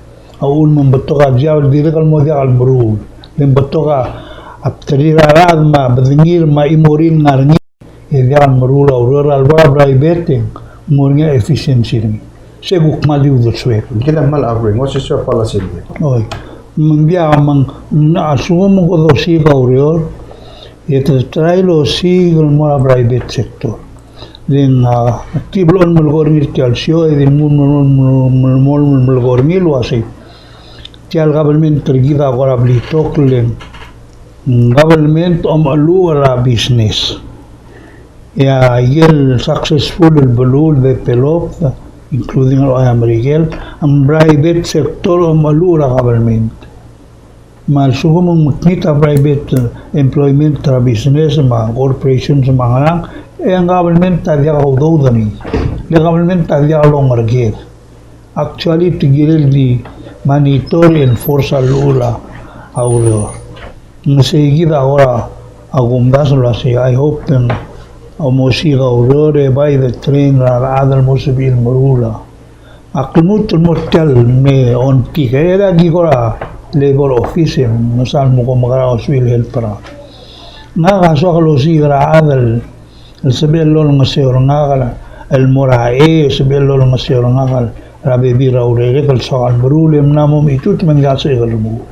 A uchul me ng betok a job el dirrek el mo diak el meruul. Le ng betok a bderir a rechad me a bedengir me a chimorir el ngar er ngii. E diak el meruul a ureor er a lebo er a private e ng mo er ngii a efficiency er ngii. Se kuk kmal di uldesuek. Kid a kmal agree, ng osisiu a policy er kid. Oi. Me ng diak, me ng, a lsekum kede osiik a ureor, e te try el osiik el mo er a private sector. Then, a, di blechoel el melekoi er ngii er tia el show, e di mo, mo, mo, mo, mo, mo melekoi er ngii el uasei tia el government er kid a kora blitok le ng government a omecheluch er a business. E a ikel successful el beluu el develop, including er a Merikel, a private sector a omeluchel er a government. Me a lsekum ng mekngit a private employment er a business me a corporations me a ngerang, e ng government a diak a udoud er ngii. Le government a diak longerker. Actually, te kirel di monitor, enforce a llechul a ureor. Ng sei kid a kora a kumdasu el uasei, I hope e ng omosiik a ureor e bai de train er a rechad el mo sebechir el meruul a. Ak lmuut el mo er tia el me ongtik, e aki kora labor office e ng mesa el mo ko mekerang a osebechir el help er a. Ngak a soak el osiik er a chad el sebechel el olengeseu er ngak el mo er a, e sebechel el olengeseu er ngak el er a bebil er a urerek el soak el meruul e mla mo mechitechut me ng diak el sebechek el remuul.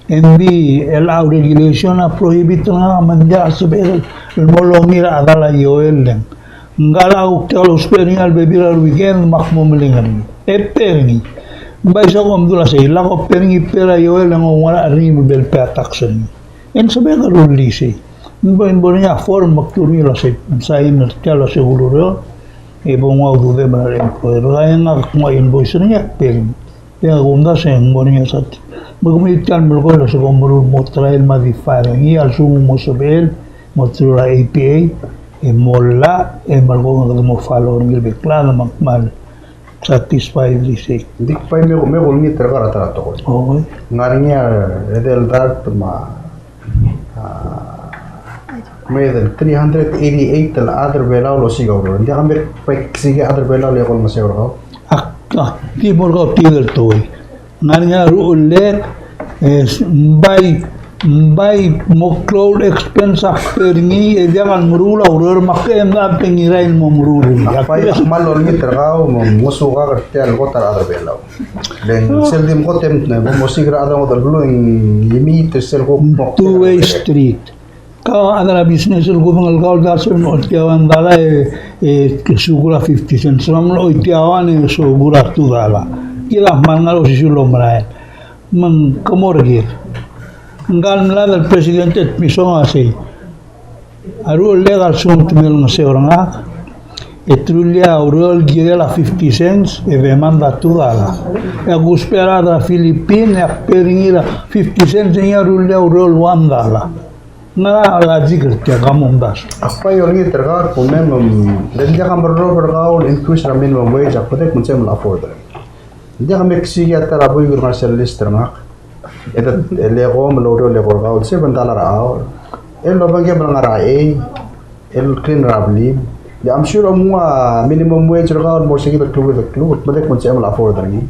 Ng di el a regulation a prohibit er ngak me ng diak el sebechek el mo lomii er a chedal a ioel e ng. Ngka el a kuk diak lousbech er ngii a lebebil er a weekend me ak mo meleng er ngii. E pay er ngii. Ng bai soak omdu el uasei, lak oppay er ngii, pay er a ioel e ng oungerachel er ngii me bo el pay a tax er ngii. E ng sebechek el rullii sei. Ng bo, ng bo er ngii a form me ak dmu er ngii el uasei, ng sign er tia el uasei kulerureor. E bo nguu a ududem er a employer. Ngak a nguu a invoice er ngii e ak pay er ngii. E a kumdasu e ng mo er ngii a sat. Me kemiu tia el melekoi el uasei kom meruul el mo try el modify er ngii a lsekum ng mo sebechel, mo through er a A P A, e mo llach, e melekoi e kede mo follow er ngii el bek el chad me a kmal satisfy er isei. Ng di kbai me, me kulengit er kau er a ta er a tekoi. Okay. Ng ngar er ngii a edei el dart me a, a, me edei el three hundred eighty-eight el chad er a Belau el osiik a ureor. Ng diak a me kbai ksiik a chad er a Belau el eko el ngeseu er kau? Ak, ak di mo er kau tia el tekoi. Ng ngar er ngii a rullek, e, ng bai, ng bai mo klou el expense a pay er ngii, e diak el meruul a ureor me ak, e ng diak a pay er ngii el mo meruul er ngii. Ak bai, ak kmal olengit er kau me ng ngosukak er tia el kot er a rechad er a Belau. Le ng sel di mkot e mo mosiik er a chad er a ngodech el beluu e ng imiit er sel kuk mo two-way street. Kau a chad er a business el kudengei el kau el diak el sebechel el mlo choitii a one dollar e, e, sukur a fifty cents. Ng mlo choitii a one e sukur a two dollar. Kid a kmal ngar er a osisiu el omerael. Me ng kmo er kid. Ngka el mlad el president e te misong a sei. A rullek a lsekum te mle olengeseu er ngak, e te rullii a ureor el kirel a fifty cents, e demand a two dollar. E ak ousbech er a rechad er a Philippine, e ak pay er ngii er a fifty cents, e ngii a rullii a ureor el one dollar. Ngera a logic er tia, ka mo omdasu? Ak bai olengit er kau el kmo me, me, le ng diak a merrob er kau el increase er a minimum wage, ak medengei me ng sebechem el afford er ngii. Ng diak a me ksiik a ta er a buik el ngar er sel list er ngak. E te, e le kom el oureor el eko er kau el seven dollar a hour. E lobengkem el ngar er a A, el clean er a blim. Le I'm sure a mo nguu a minimum wage er kau el mo er se kid el klukuk el klukuk, ak medengei me ng sebechem el afford er ngii.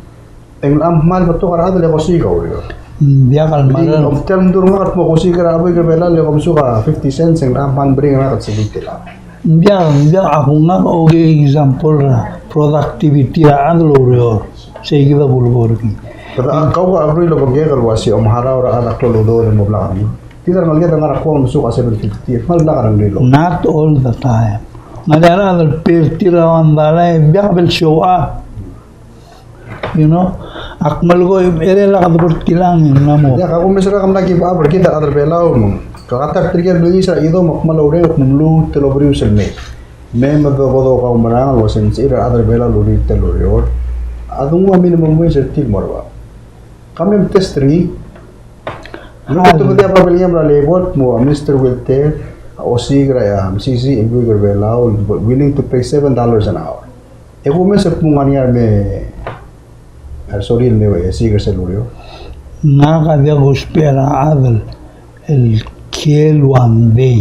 E ng locha kmal betok a rechad el eko osiik a ureor. Mm, diak el marer. Ng di, om tia el mdu er ngak el kmo kosiik er a buik er a Belau el eko mesuk a fifty cents, e ng locha kmal meringel er ngak el sebechir el. Ng diak, ng diak, a kuk ngak a okiu example er a productivity er a chad el oureor. Sei kid a kulekoi er ngii. Kede, a, kau a bru el obengkek el uasei omharau er a chad a klou el udoud e mo blak er ngii. Tir a rengeleked el ngar er a kuang el mesuk a seven fifty, e kmal blak a rengrir el. Not all the time. Ng ngar er ngii a rechad el pay er tir a one dollar, e ng diak bo el show up. You know, ak melekoi, e le lak de bo er tiang e ng mla mo. Diak, a kumes er a kemla give up er kid a rechad er a Belau me ng. Ka ta er tirke el mlengiis er a chido me ak kmal oureng me ng lmuut el obrius el mei. Me me do bo do kaumerang el uasei ng sebechir a rechad er a Belau el uriul tia el ureor. A de nguu a minimum wage er tir el mo er bab. Ka mem test er ngii. Ng kuk tebedii a babilngem er a labor el kmo a Mister Wilter a osiik er a, a, mesisiich el buik er a Belau, willing to pay seven dollars an hour. E kumes el kmo ng ngar er ngii a me, a, sorry, el me osiik er sel ureor. Ngak a diak kusbech er a chad el kiei el one day.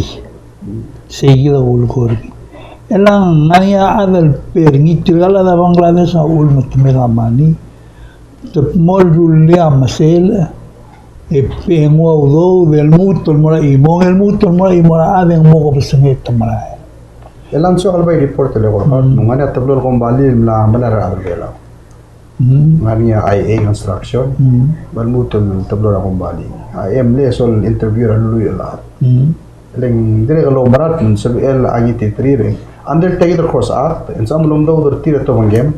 Sei kid a kulekoi er ngii. E le ng ngar er ngii a chad el pay er ngii, tirka el chad er a Bangladesh a uchul me te made a money. Te mo rullii a mesei, e pay e nguu a udoud, e lmuut el mo er a chimong, e lmuut el mo er a chimo er a chad e ng mo kebesengei e te merael. E le ng soak el bai report el eko er kau, mm, me ng ngar er ngii a teblo el kombalii el mla melai er a rechad er a Belau. Mm. Ng ngar er ngii a I A Construction, mm, me lmuut el teblo er a kombalii. A mle soal interview er a lluich el chad. Mm. E le ng dirrek el oumerang me ng sebechel a ngii di tir er ngii. Under tia kid el CROSS Act, e ng sebechel el omdasu er tir e te obengkem.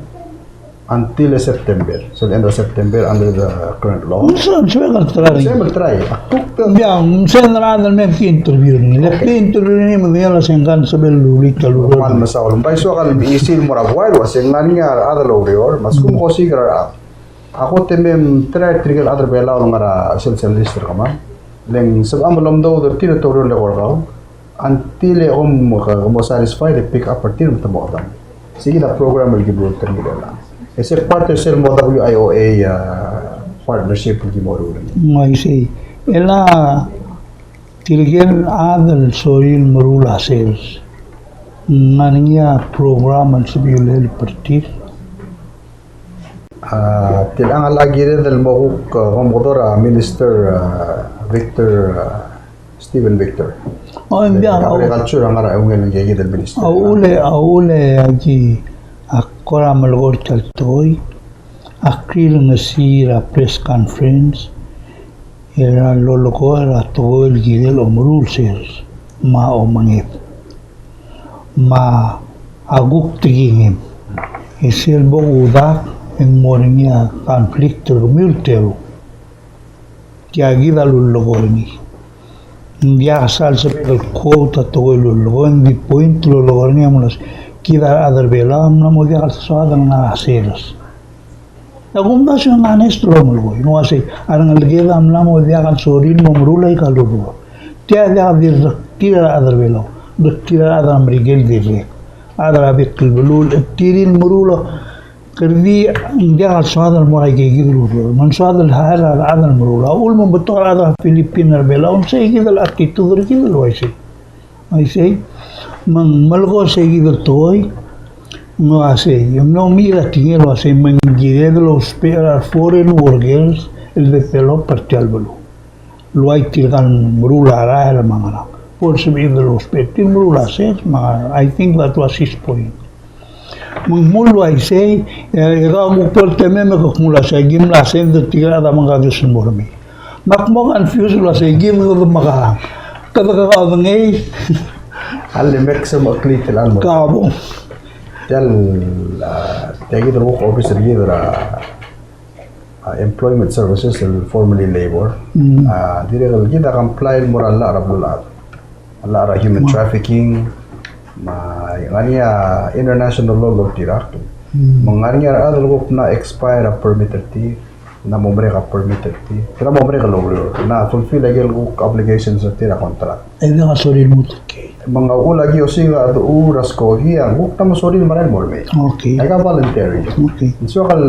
until September. Sel end er a September under the current law. Ng se, ng sebechek el try. Ng sebechek el try. A kuk te. Ng diak, ng se ng rechad el mei me ki interview er ngii. Le ki interview er ngii me ng diak el se ng kan sebechel el lulilt a lulilt. Kmal mesaul. Ng bai soak el mechisi el mo er a buai el uasei ng ngar er ngii a rechad el oureor, me a lsekum ko siik er a rechad. A kot e mei me try er tirke el chad er a Belau el ngar er a sel, sel list er kemam. Le ng sebecham el omdasu er tir e te oureor el eko er kau. Until e kom, kom satisfied e pick up er tir me te mo odam. Sei kid a program el ki meruul er ngii er chelechang. E se part er sel mo W I O A, uh, partnership el ki meruul er ngii. Mm, I see. E le tirke el chad el sorir el meruul a sers, ng ngar er ngii a program el sebechir el help er tir? A, tilechang a kired el mo kuk, a, kom okedong er a Minister, a, Victor, a, Steven Victor. O, ng diak, a, Agriculture a ngar er a eungel ngike kid el Minister. A uchul e, a uchul e aki, a kora melekoi er tia el tekoi, ak rirengesii er a press conference er a lolekoi er a tekoi el kirel omeruul sers me a omenged me a kuk tekingem. E sel bo kudak e ng mo er ngii a conflict er kemiu el teru. Tia kid a lulekoi er ngii. Ng diak sal sebechek el quote a tekoi el lulekoi, ng di point el lulekoi er ngii a mle uasei, kid a rechad er a Belau a mla mo diak el soad el ngar er a sers. E a kumdasu e ng honest el omelekoi, ng uasei, a rengeleked a mla mo diak el sorir el mo meruul aika el ureor. Tia diak di rrektir a rechad er a Belau, rrektir a rechad er a Merikel dirrek. A rechad er a bek el beluu el tir el meruul, kede di ng diak el soad el mo er aika kid el ureor. Me ng soad el hire a rechad el meruul. A uchul me ng betok a rechad er a Philippine er a Belau, ng sei kid el attitude er kid el uaisei. Uaisei, me ng melekoi sei kid el tekoi, ng uaisei, e mlo mei er a tekingel el uaisei, me ng kired el ousbech er a foreign workers el develop er tia el beluu. El ua tirka el meruul a rael me a ngerang. Bo lsebechir el ousbech er tir el meruul a sers, me a, I think that was his point. Me ng mle uaisei, e, e kuk bo el temem e kuk mle uaisei, aki mla send er tirka el chad a mengkakes el mo er mei. Me ak mo confuse el uaisei, kid kede mekang. Kede kaodengei. A le mekesem a klii el mo. Ka bo. Tia el, a, tia kid el kuk office er kid er a, a, Employment Services, el formerly Labor. Mm. A, dirrek el kid a comply el mo er a llach er a beluulechad. A llach er a human trafficking, me a ngar er ngii a international law el oltirakl. Mm. Me ng ngar er ngii a rechad el kuk mla expire a permit er tir, ng mla mo merek a permit er tir, ng mla mo merek el oureor, ng mla fulfill a ikel kuk obligations er tir er a contract. E ng sorir el lmuut er kid. Me ng uchul a ki osiik a dechor er a skoki, a kuk te mo sorir el merael el mo er mei. Okay. Aika voluntary. Okay. Ng soak el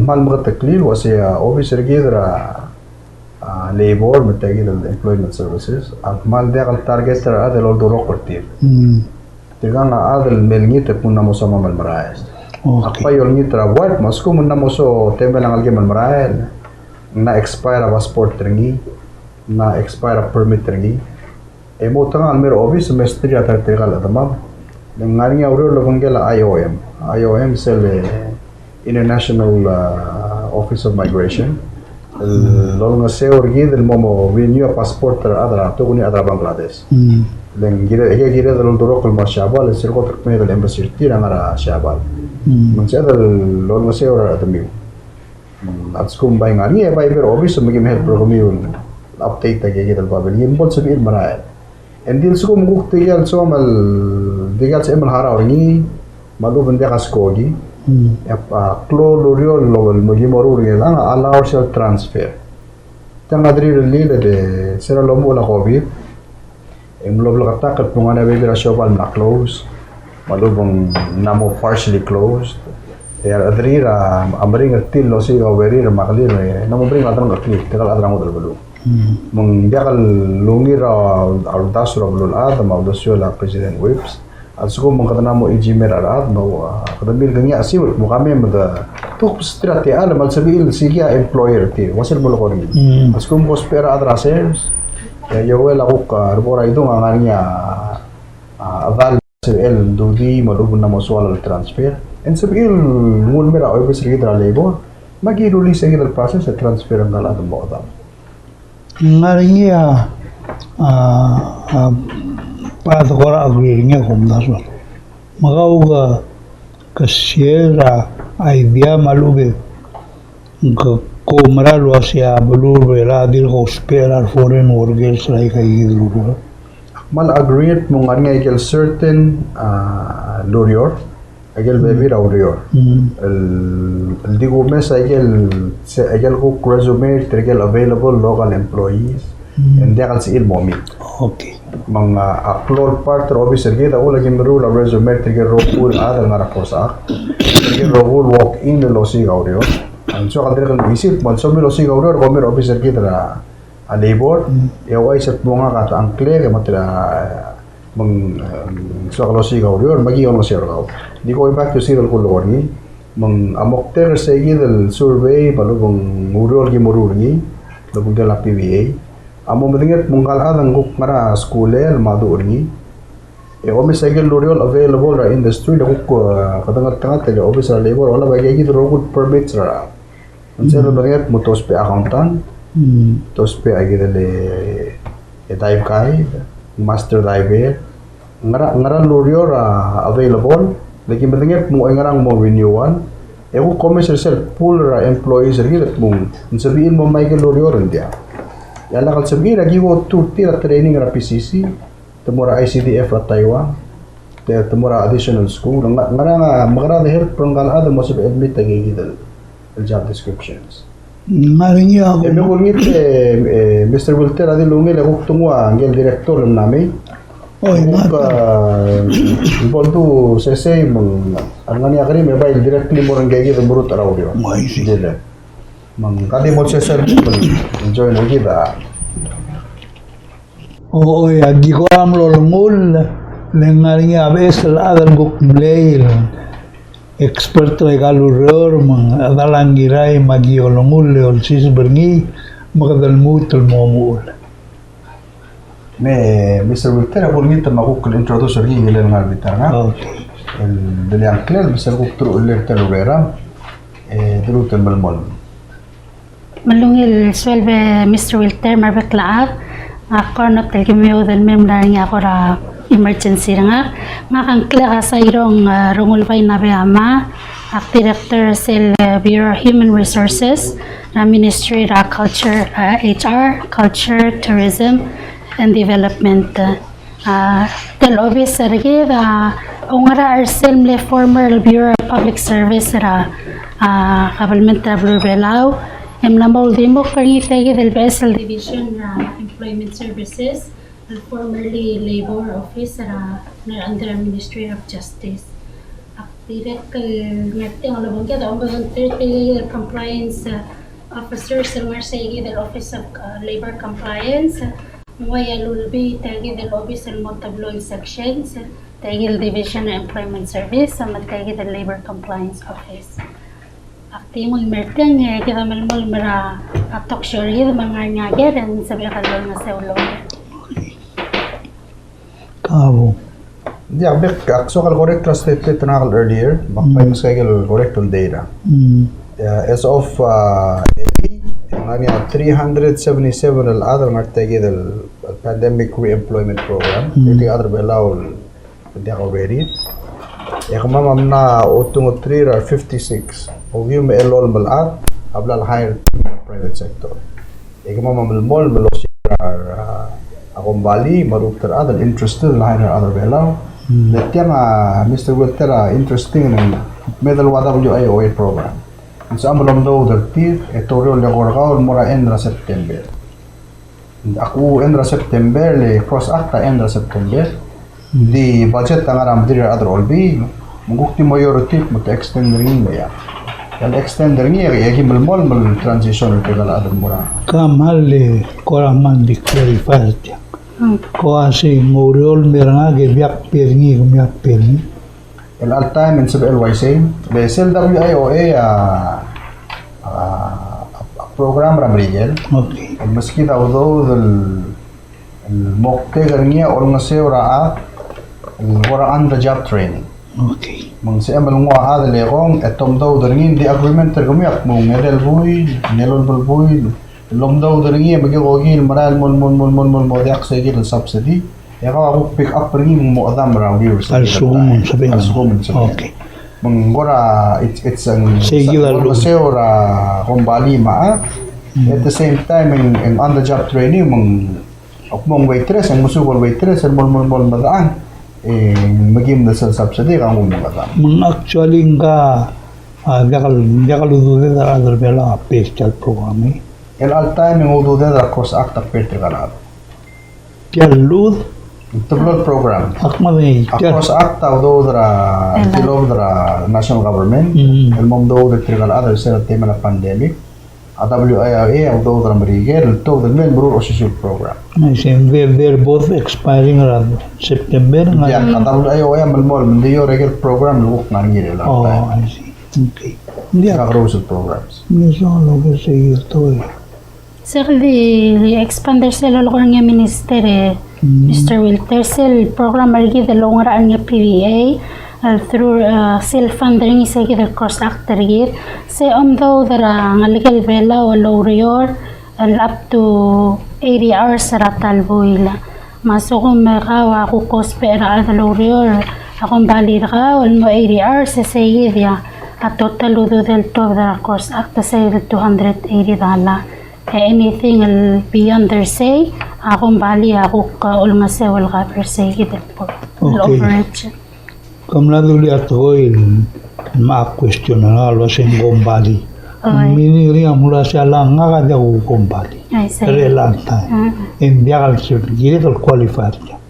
kmal meketeklii el uasei a office er kid er a, a, Labor, me tia kid el Employment Services, a kmal diak el target er a rechad el oldurokl er tir. Mm. Tirkang a chad el me olengit e kmo ng mla mo soam el merael. Okay. Ak bai olengit er a buai, me a lsekum ng mla mo soam, temel a ngelekem el merael, ng mla expire a passport er ngii, ng mla expire a permit er ngii, e mo outekangel el mei er a office, mesterir a ta er tirka el chedemam. Le ng ngar er ngii a ureor el obengkel a I O M. I O M sel, e, International, a, Office of Migration. El olengeseu er kid el mo, mo renew a passport er a rechad er a, tokuni a rechad er a Bangladesh. Mm. Le ng kired, e kired el oldurokl el mo er a Siabal, e sel kot el kmeed el embassy er tir a ngar er a Siabal. Mm. Me ng sebeched el olengeseu er a rechedemiu. Mm, a lsekum bai ngar er ngii e bai mei er a office me ki me help er kemiu el update a ikakid el babilngem, bo lsebechir el merael. E ng di a lsekum kuk tirke el soam el, tirke el sebechem el harau er ngii, me a lechub e ng diak a skoki. Mm. E a klou el ureor el mo, mo ki meruul er ngii el ngar er ngii a allow er sel transfer. Tiang a dirrek el rirellii e de se er a lomuchel a COVID, e ng mlo bleketakl el kmo ng ngar er ngii a bebil er a siobai el mla close, me a lechub e ng mla mo partially closed. E a rechederir a meringel er tir el osiik a uberir me a kelir, e ng mla mo meringel a delengcheklir, tirka el chad er a ngodech el beluu. Mm. Me ng diak lungil er a uldasu er a beluulechad me a uldesuel a President Whipps. A lsekum me ng kede mla mo ijimer a rechad, me a, kede mle kengei a siu el kmo ka mei me de, te kuk besterir a techall me a lsebechir el sikii a employer er tir, ua sel molekoi er ngii. Mm. A lsekum ke ousbech er a rechad er a sers, e a Joel a kuk, a, er a bo er a idung a ngar er ngii a, a, chedal el sebechel el dudii me a lechub e ng mla mo soal el transfer. E ng sebechir el nguu el mei er a office er kid er a labor, me aki rullii se kid el process e transfer er ngka el chad el mo chedal. Ng ngar er ngii a, a, a, pa de kora agree er ngii a kumdasu. Me kau ke, ke share a, Idea me a lechub e ng ko mera el uasei a beluu er a Belau a dirk ousbech er a re foreign workers er aika el ureor. Ak kmal agree me ng ngar er ngii a ikel certain, a, el ureor, a ikel bebil er a ureor. Mm. El, el di kumes a ikel, se, a ikel kuk resume er tirke el available local employees. Mm. E ng diak el sebechir el mo meet. Okay. Me ng, a, a klou el part er a obis er kid a uchul e aki meruul a resume er tirke el rokui el chad el ngar er a COSAC. Tirke el rokui el walk in el osiik a ureor. Ng soak el dirrek el mechesang, me ng soam el osiik a ureor, kom er a obis er kid er a, a, labor. Mm. E ouchais el kmo ngak a ngklek, e me te, a, me ng, e, soak el osiik a ureor, me aki olengeseu er kau. Di ko back to sel kulekoi er ngii. Me ng a moktek er se kid el survey, me a lechub e ng ureor el ki meruul er ngii, lechub e ng di el a P V A. A mo medengei el kmo ngka el chad a ng kuk ngar er a skuul el me a duch er ngii. E omes a ikel ureor el available er a industry, le kuk, e, kede ngeltengat el obis er a labor, a olab a ikel kid el rokui el permits er a. Ng sel, mm, medengei el kmo te ousbech a accountant, mm, te ousbech a ikel, e, dive guide, master diver, ngera, ngera el ureor a available, le ki medengei el kmo ng ngerang mo renewal, e kuk omes er sel pool er a employees er kid el kmo ng sebechir el mo mei a ikel ureor e ng diak. E a lak el sebechir a ki ko through tir a training er a P C C, te mo er a I C D F er a Taiwan, te, te mo er a additional school, ng, ngerang a mekerang e help er ngka el chad el mo sebechel el meet a ikel kid el, el job descriptions. Ng ngar er ngii a, e me kulengit e, e, Mister Wilter a di lungil e kuk tengua ngike el director el mla mei. Oi, kuk, ngak a, e, bo ldu sesei me ng, a ngar er ngii a kerim e bai el directly mo er ngii a ikel kid el meruul er a ureor. Oi, I see. Di le. Me ng ka di mo sesei el join er kid a. Oi, a di ko er a mlo olengull, le ng ngar er ngii a beches el chad el kuk mlei el expert er aika el ureor, me ng chedal a Ngirai me aki olengull e olsiseb er ngii, me kede lmuut el mo omuchel. Me, Mister Wilter, a kulengit me a kuk el introduce er ngii el ngar er a bita er ngak. Okay. El, el ngklel, me sel kuk teruich el tir el urerem, e, teruich el melemolem. Me a ungil sueleb e Mister Wilter me a rebek el chad, ak kora mlo telkemiu el mei er ngii a kora emergency er ngak. Ngak a ngklek a Sairong, e, Rengulbai Nabeyama, ak director er sel, e, Bureau of Human Resources, er a Ministry er a Culture, e, H R, Culture, Tourism, and Development. A, tia el obis er kid a oungerachel er sel mle former Bureau of Public Service er a, a, kabelment er a beluu er a Belau, e mla mo uldimukl er ngii tia kid el beches el division er a Employment Services, el formerly Labor Office er a, under Ministry of Justice. Ak dirrek el ngar tiang el obengked a ombo thirty compliance, uh, officers el ngar er se kid el Office of, uh, Labor Compliance. Ng ua ia el Olbiil tia kid el obis el mo teblo el sections, tia kid el Division of Employment Service, me tia kid el Labor Compliance Office. Ak di nguu el mer tiang, e kid a melemolem er a talk show er kid me ng ngar er ngii a ker e ng sebechek el olengeseu el Ka bo. Ng diak, bek, ak soak el correct er a statement er ngak el earlier, me ak bai meskak el correct el data. Mm. Yeah, as of, uh, eight, ng ngar er ngii a three hundred seventy-seven el chad el ngar tia kid el pandemic re-employment program. Mm. Tia kid el chad er a Belau el diak already. E kemam a mla otongedii er a fifty-six. Okiu me a elolem el chad a bla le hire er a private sector. E kemam a melemolem el osiik er a, a, a kombalii me a rubak el chad el interested el hire er a rechad er a Belau. Mm. Le tiang a Mister Wilter a interesting el mei el ua W I O A program. Ng sebecham el omdoud er tir, e te oureor el eko er kau el mo er a end er a September. Ak kuk end er a September, le CROSS Act a end er a September. Di budget a ngar er a medal er a rechad er a Olbiil, me ng kuk di mo oureor er tir me te extend er ngii me a. Ng extend er ngii e aki melemolem el transition er tirka el chad el mo er a. Kmal e kora kmal di clarify er tiang. Mm. Ko ua sei ng oureor el mer ngak e bla kbo er ngii, ke bla kbo er ngii. El all time e ng sebechel el uaisei, le sel W I O A a, a, a program er a Merikel. Okay. El meskid a udoud el el moktek er ngii a olengeseu er a chad el kora on the job training. Okay. Me ng sebechem el nguu a chad el ekong e te omdoud er ngii, ng di agreement er kemiu a kmo ng edei el buil, ng elolem el buil, el omdoud er ngii e me ki okiu el merael el mo, mo, mo, mo, mo, mo diak se kid el subsidy. E kau a kuk pick up er ngii me ng mo chedam er a university. A lsekum ng sebechel. A lsekum ng sebechel. Okay. Ng kora, it's, it's, ng, sei kid a lluut. Ng kora kombalii me a, at the same time, ng, ng on the job training, me ng, ak mo waitress, e ng mesuub el waitress, e mo, mo, mo medechang, e, me kim di sel subsidy, e kau mo medechang. Me ng actually ngka, a, diak el, diak el ududed a rechad er Belau a pass er tia el program, e? El all time e ng ududed er a CROSS Act a pass er tirka el chad. Tia el lluut? Te blo el program. Ak medengei. A CROSS Act a udoud er a, tilobed er a national government, el mo mdoud er tirka el chad er sel temel a pandemic. A W I O A a udoud er a Merikel, el tuobed el mei el meruul a osisiu el program. I see, they're, they're both expiring around September, ng. Yeah, a W I O A a melemolem, ng di eou er a ikel program el kuk ngar er ngii er a. Oh, I see. Okay. Yeah. Kakerous el programs. Ng soak el oker sei el tekoi. Sel di expand er sel lolekoi er ngii a minister, e, Mister Wilter, sel program er kid el oungerachel er ngii a P V A, el through, e, sel fund er ngii se kid el CROSS Act er kid, se omdoud er a ngelekel Belau el oureor, el up to eighty hours er a ta el buil. Me a lsekum e kau a kuk ousbech er a chad el oureor, a kombalii er kau el mo eighty hours, e sei kid a total el ududel el tuobed er a CROSS Act, e sei kid el two hundred eighty dollar. E anything el beyond er sei, a kombalii a kuk, e, olengeseu el cover er sei kid el, el overage. Ke mla dulii a tekoi el, me a question er ngak el uasei ng kombalii. Oi. Meaning er ngii a mlo uasei a lak ngak a diak kukombalii. I see. Er chelecha el taem. E ng diak el sel, kirek el qualify er tiang.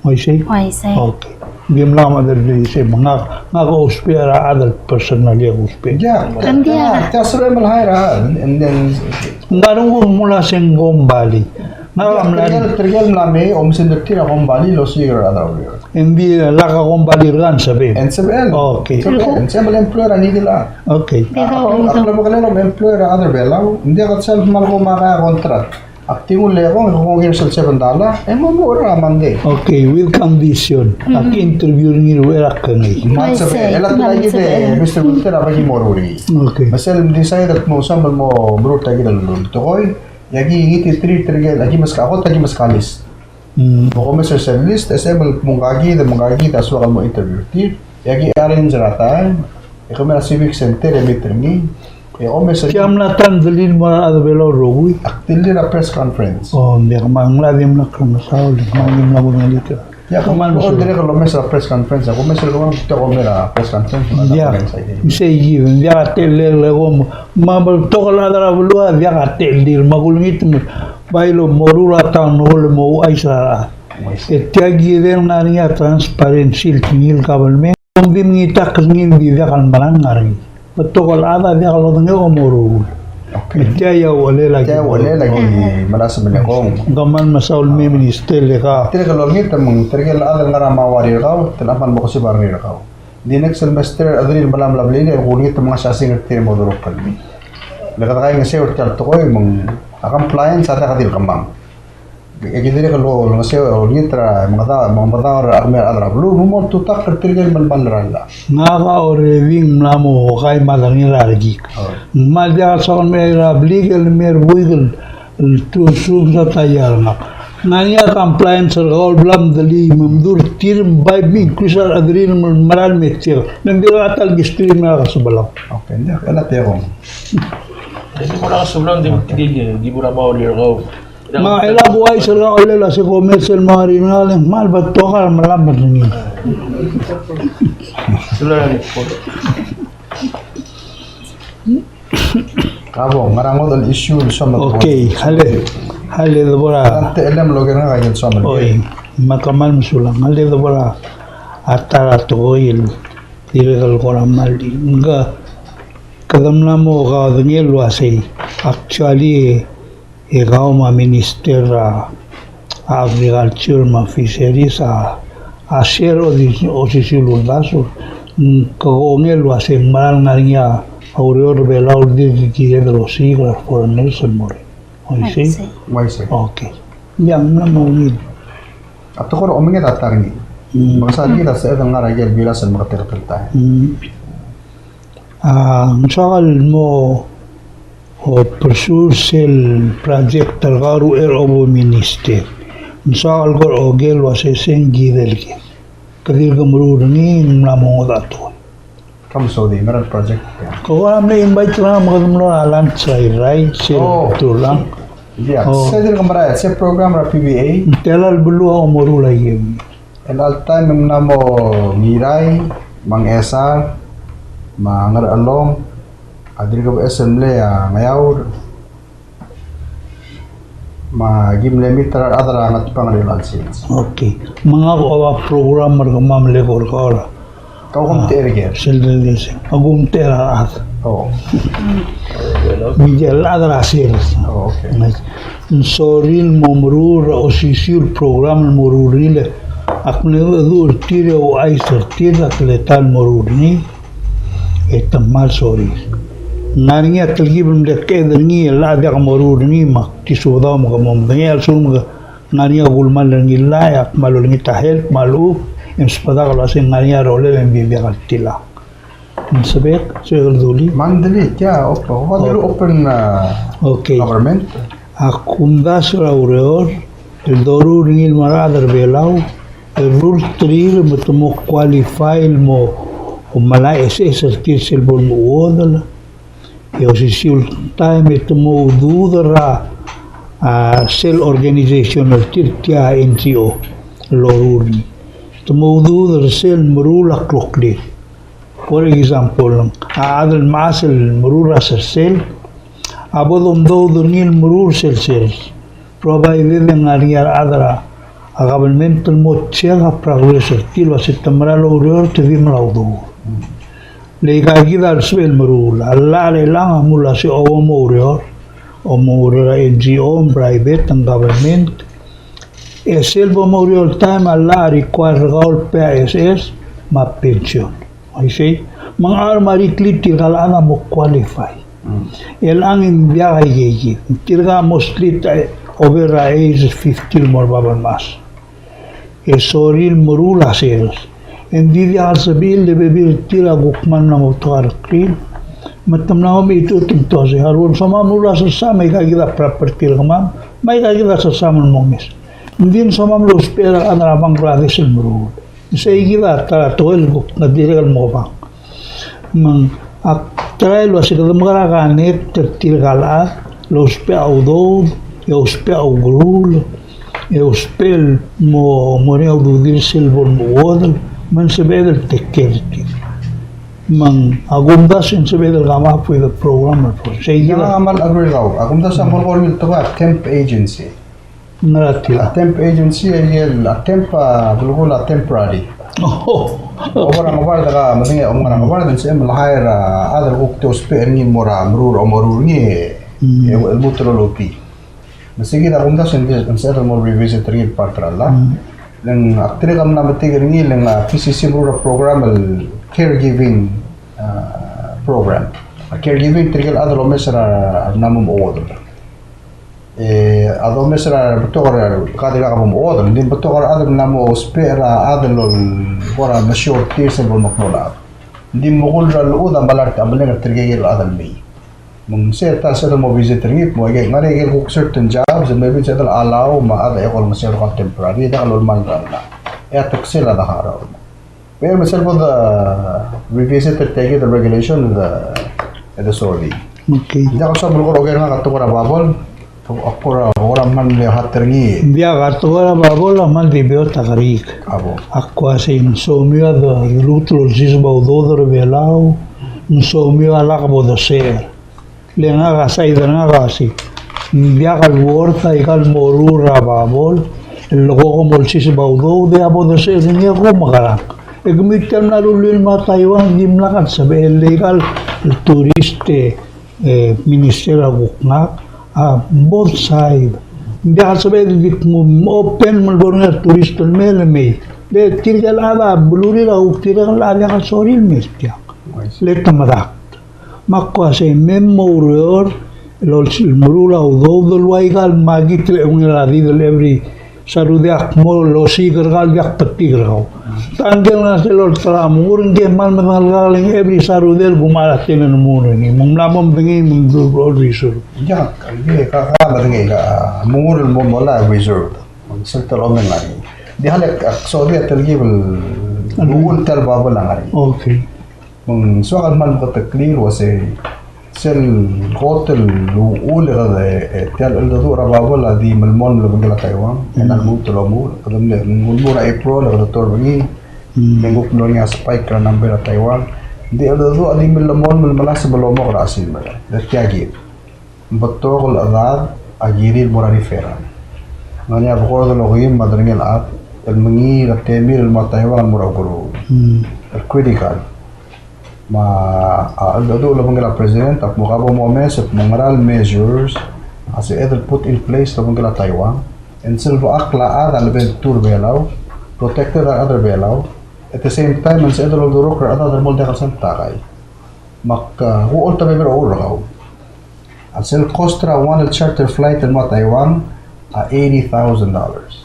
Uaisei? Uaisei. Okay. Ng di mla me a dulii sei me ngak, ngak a ousbech er a chad el personally a ousbech. Yeah. Ng diak. Tia sebechem el hire a, and then. Ng ngar er ngii a mlo uasei ng kombalii. Ngak a mla er ngii. Tirke el mla mei, omes er tir a kombalii el osiik er a rechad er a ureor. Ng di lak a kombalii er kau e ng sebechem. E ng sebechel. Okay. Sebechel, ng sebechel el employer a ngii di el chad. Okay. Ak, ak, ak lebekelel el employer a chad er Belau, ng diak el sel kmal ko me a contract. Ak di nguu el ekong, e kongei er sel seven dollar, e mo muchel er a Monday. Okay, with condition. Ak interview er ngii er a uchei er a kengei. Me ng sebechel, el a tela kid e, Mister Wilter, a bai ki mo ruul er ngii. Okay. Me sel decide el kmo soam el mo meruul tia kid el tekoi. E aki ngititerir tirke el, aki meskak, a kot aki meskak a list. Mm. Me kom omes er sel list, e sebechem el kmo ngkakid, me ngkakid a soak el mo interview er tir. E aki arrange er a taem, e kom er a Civic Center e meet er ngii. E omes er ngii. Tia mla ta el dulii el mo er a rechad er Belau el rokui? Ak dulii er a press conference. O, ng diak, me ng mla di mla kmal mesaul, me ng di mla bo el ngelii. Ia, kmal mesaul. Dirrek el omes er a press conference, a kumes er kemam, tia kom er a press conference. Ia, sei kid, ng diak a techellel e kom, me a betok el chad er a beluu a diak a techellir, me a kulengit me bai el moruul a town hall el mo ouchais er a rechad. E tia kid el ngar er ngii a transparency el tekingel a government. Kom di mengitakl er ngii el di diak el merang ngar er ngii. Betok el chad a diak lodengei a omeruul. Okay. Me tia a uchelel a ki. Tia a uchelel a ki melasem el ekong. Ng kmal mesaul me minister el ka. Tirke el olengit me ng tirke el chad el ngar er a mauari er kau, te kmal mo kesib a rengrir er kau. Di next semester a chederir el melam a blil e kulengit me ng ngasech a singk er tir e mo dolekoi. Le kede kaingeseu er tia el tekoi me ng a compliance a diak di el kemam. E ki dirrek el olengeseu, olengit er a mengedaol, mengedaol er a kemiu el chad er a beluu, me mo oltutakl er tirke el melemall er a llach. Ngak a already ng mla mo kai me a derengel a rekik. Ng kmal diak el soak el mei er a blik el mei er a buik el, el tu, tu, tu, ta er ngak. Ng ngar er ngii a compliance er kau el bla mdelii, me mdu er tir me bai me increase a chederir el merael me tiang. Me ng dirkak a ta el kistory el mei er a Kesebelau. Okay, ng diak, e le a tekong. Di mo er a Kesebelau, ng di, di, di mo er a mauari er kau. Me a chelecha el buai sel kau el ua se commercial mauari er ngak, le ng kmal betok a melam er ngii. Ka bo, ngar er a ngodech el issue el soam el. Okay, ale, ale de bo er a. Te elem el oker er ngak a ikel soam el. Oi, me kmal mesulang, ale de bo er a ta er a tekoi el dirrek el kora mal di. Ng ka, kede mla mo kaodengei el uasei. Actually, e kau me a Minister er a Agriculture me a Fisheries a, a share a di osisiu el uldasu. Ng kongei el uasei ng meral ngar er ngii a ureor er a Belau el dirk kired el osiik er a foreigners el mo er ngii. Uaisei? Uaisei. Okay. Ng diak, ng mla mo ungil. A tekoi er a omenged a ta er ngii. Mm. Me ng sa kid a sebeched el ngar er a ikel bilas el meketeketang. Mm. A, ng soak el mo, o, pursue sel project er kau er a uchei er a obo minister. Ng soak el kora oker el uasei se ng kid el kid. Ke dirk meruul er ngii, ng mla mo ngodech a tekoi. Kom soad el mera el project. Ko kora mle invite er ngak me kede mlo er a lunch er a Irrai, sel Oh. Tulang. Ia, Oh. sel dirk merael, sel program er a P V A. Ng tela el beluu a omeruul a ikel. El all time ng mla mo Ngirai, me a Ngchesar, me a Ngerchelong, a dirk beches el mle a Ngeaur, me aki mle meet er a rechad er a Ngatpang er a Irrai sils. Okay. Me ngak a program er kemam el eko er kau er a Kau kom teru er ker. Sel del del sel. Ak kom teru er a rechad. Oh. Miguel a chad er a sils. Oh, okay. Ng sorir el mo meruul er a osisiu el program el meruul er ngii le ak mle dmu er tir e ouchais er tir a teletelel el meruul er ngii. E te kmal sorir. Ng ngar er ngii a telkib el mle ked er ngii el a diak moruul er ngii me ak di subedau me ke mo medengei a lsekum ke ngar er ngii a kulemall er ngii el llach, e ak kmal olengit a help me a lechub e msubedak el uasei ng ngar er ngii a rolel e ng di diak el tilak. Ng sebechek, sebechek el dulii. Me ng dulii, tia, open, open, open, uh, okay. Government. Ak umdasu er a ureor el doruul er ngii el mo er a rechad er a Belau el rurt er tir me te mo qualify el mo melai a SS er tir sel bo lemechuodel. E osisiu el taem e te mo ududir er a, a, sel organization er tir, tia NGO el loruul er ngii. Te mo ududir er sel meruul a kloklir. For example, a chad el mechas el meruul er a sersel a bo domdoud er ngii el meruul er sel sel. Provided e ng ngar er ngii a rechad er a government el mo check a progress er tir el uasei te mera el oureor, te di mera el udoud. Le aika kid a lsebechel el meruul. A llach er chelechang a mle uasei a bo moureor, a bo moureor er a NGO, private, ng government. E sel bo moureor el taem a llach a require er kau el pay a SS me a pension. Uaisei, me ng kmal mera el kid tirka el chad a mo qualify. Mm. E chelechang e ng diak a ikeikid. Tirka mostly te over er a age fifty el mo er bab el mechas. E sorir el meruul a sers. E ng di diak el sebechir el di bebil er tir a kuk kmal mla mo betok a rekrir. Me te mla mo mechitechut e te uasei, a lebo ng soam el meruul a sersam, me aika kid a property er kemam, me aika kid a sersam el mo ngeso. Ng di ng soam el ousbech er a rechad er a Bangladesh el meruul. Sei kid a ta er a tekoi el kuk ng dirrek el mo bank. Me ng ak try el uasei kede mekerang a connect er tirka el chad el ousbech a udoud, e ousbech a ukeruul, e ousbech el mo, mo er ngii a ududir sel bo lemechuodel, me ng sebeched el take care er tir. Me ng ak umdasu e ng sebeched el come up with a program er a project. Sei kid a. Ia, me ak kmal agree er kau. Ak umdasu a mo er ngii el tekoi a temp agency. Ng ngar er tia. A temp agency a ikel, a temp a belkul a temporary. Oh. Obo er a ngebard, ke medengei, obo er a ngebard, ng sebechem el hire a chad el kuk te ousbech er ngii el mo er a meruul, omeruul er ngii, mm, e lmuut el olutii. Me sei kid a kumdasu e ng sebeched el mo revisit er ngii el part er a llach. Mm. Le ng ak dirrek el mla metik er ngii, le ng a PCC a meruul a program el caregiving, ah, program. A caregiving, tirke el chad el omes er a, er a mla mo mechuodel. E a domes er a rebetok er a, ka dirkak bo mochuodel, ng di betok a rechad el mla mo ousbech er a chad el kora mesiou er tir sel bo lemeklou el chad. Ng di mekull er a llechud a melai er a, meleng er tirke el chad el mei. Me ng sei a ta el sebeched el mo visit er ngii, mo aike, ngar er ngii a ikel kuk certain jobs, maybe sebeched el allow me a chad a eko el ngeseu er kau el temporary, e diak lolemall er a llach. E a teksel a dechor. Well, me sel bo de revisit er tia kid el regulation e de, e de soad. Okay. Ng diak el soam el kora oker er ngak a tekoi er a bubble, a kora, kora kmal mle hot er ngii. Ng diak, a tekoi er a bubble a kmal di beot a kerik. A bo. Ak uaisei, ng soamiu a de lmuut el olsiseb a udoud er a Belau, ng soamiu a lak bo de sel. Le ngak a side er ngak a uasei, ng diak el worth aika el moruul er a bubble el ko kom olsiseb a udoud e a bo de sel er ngii e ko mekerang. E kemiu tia el mla rullii el mo er a Taiwan, dimlak el sebechel, le aika el tourist, e, minister a kuk ngak, a both side. Ng diak el sebechel el di kmo open me lebo er ngii a tourist el mei, el mei. Le tirke el chad a belurir a kuk tirke el chad a diak el sorir el mei er tiang. Le te medakt. Me ak uaisei, me moureor el olsiseb el meruul a udoud el ua aika el makit el ungil a di el every Saturday ak mo losiik er kau el diak betik er kau. Tang el ngar sel olterau a mengur, ngke kmal medengelkakl e ng every Saturday el kumechar a ten el mengur er ngii. Me ng mla mo medengei me ng dul reserve. Ia, ka, ka, ka medengei ka, mengur el mo melai a reserve. Sel ta el omeng a ngar er ngii. Di hale ak soad a telkib el, el bubble a ngar er ngii. Okay. Me ng soak el kmal meketeklii el uasei sel kot el uchul e kede, e, tia el cheldecheduch er a bubble a di melemolem el obengkel a Taiwan, e ng lmuut el omuchel, kede mle, ng ulemuchel er a April e kede torbengii, e ng kuk mlo er ngii a spike er a number er a Taiwan. Ng di cheldecheduch a di melemolem el melasem el omok er a chesimer. E tia kid. Ng betok el chedad a kirir el mo er a referral. Ng ngar er ngii a bekord el okeim me a derengel a chad el mengiil er a temir el mo er a Taiwan el mo er a ukeruul el critical. Me a, a cheldecheduch el obengkel a president a kmo ka bo momes e kmo ngera el measures a sebeched el put in place el obengkel a Taiwan, e ng sel bechakl a chad a lebo el tuu er a Belau, protected a rechad er a Belau, at the same time e ng sebeched el oldurokl er a chedad el mo diak el sel takai. Me ak, a, kucholt a bebil er a uchul er kau. A sel cost er a one el charter flight el mo er a Taiwan a eighty thousand dollars.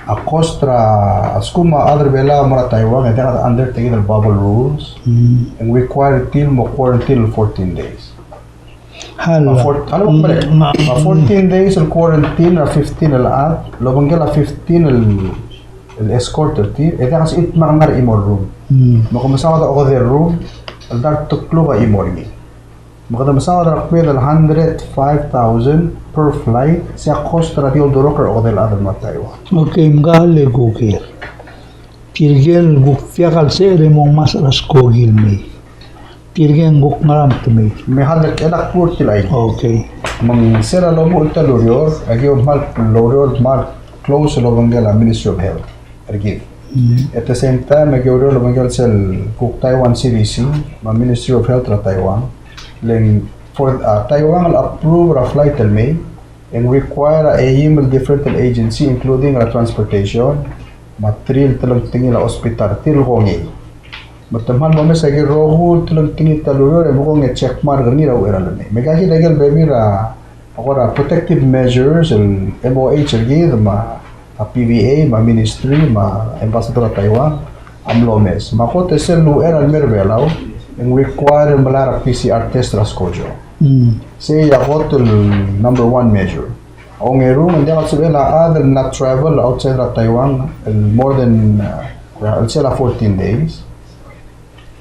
A cost er a, a lsekum a chad er a Belau a mo er a Taiwan e diak de under tia kid el bubble rules, e ng require tir el mo quarantine el fourteen days. Hala. A four-, hala, mm, mm. A fourteen days el quarantine er a fifteen el chad, el obengkel a fifteen el, el escort er tir, e diak a sebechir el dmak el ngar er a chimo el room. Mm. Me kom mesaod a okedei el room el dart el kluk a chimo er ngii. Me kede mesaod er a kmeed el hundred five thousand per flight, se a cost er a di oldurokl er a okedei el chad el mo er a Taiwan. Okay, me ka le kuker. Tirke el kuk diak el sebechel el mo ngmasech er a skoki el mei. Tirke ng kuk ngerang te mei. Me a hundred el ak kuk er tir el chais. Okay. Me ng sel lomuchel tia el ureor, aki kmal el ureor el kmal close el obengkel a Ministry of Health er kid. Mm. At the same time, e ki oureor el obengkel sel kuk Taiwan C D C, me a Ministry of Health er a Taiwan. Le ng for, a, Taiwan el approve er a flight el mei, e ng require a eim el different el agency, including er a transportation, me a three el telengtengil a hospital, tir el kongei. Me te kmal momes a ki rokui el telengtengil tia el ureor, e mo kongei e check mark er ngii er a uchei er a lemei. Me ka kid a ikel bebil er a A kora protective measures, el M O H er kid, me a P V A, me a ministry, me a ambassador er a Taiwan, a mlo omes. Me a kot e sel uchei er a lemei er a Belau, e ng require el melai er a P C R test er a skojo. Mm. Sei a kot el number one measure. A ongerung, ng diak el sebechel a chad el mla travel outside er a Taiwan, el more than, uh, el sel a fourteen days.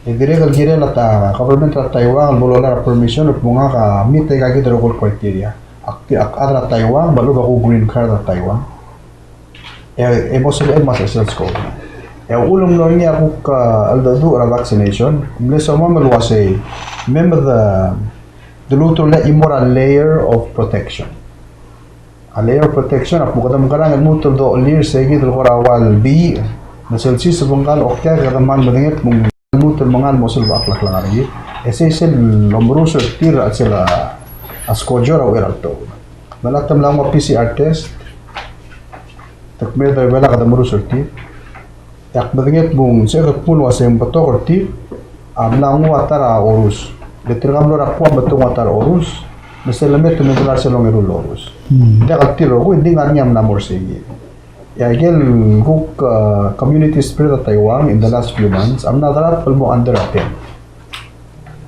E dirrek el kirel a ta government er a Taiwan el bo lolai er a permission el kmo ngak a meet aika kid el rokui el criteria. Ak, ak chad er a Taiwan, me a lechub a kuk green card er a Taiwan. E, e mo sebechel me a sesei el skoki. E a uchul me ng mlo er ngii a kuk, a, cheldecheduch er a vaccination, mle somam el uasei, me mei de, de lmuut el mo er a layer of protection. A layer of protection, a kmo kede mekerang el lmuut el dochelir sei kid el kora ua el biich, me sel siseb ngka el oktiak e kede kmal medengei el kmo ng lmuut el mengal mo sel bechakl a klengar er kid. E sei sel lomerus er tir er a chelsel a skojo er a uchei er a ltoul. Me a te mla nguu a P C R test, te kmeed er a Belau e kede merus er tir. E ak medengei el kmo ng sebechek el kmo ng uasei ng betok er tir a mla nguu a ta er a orus. Le tirka mlo er a Guam me te nguu a ta er a orus. Me sel lemetem e ng di ngar er sel ongeru el orus. Hmm. Diak el tir el rokui, ng di ngar er ngii a mla mo er sei kid. E a ikel kuk, uh, community spread er a Taiwan in the last few months a mla drop el mo under a ten.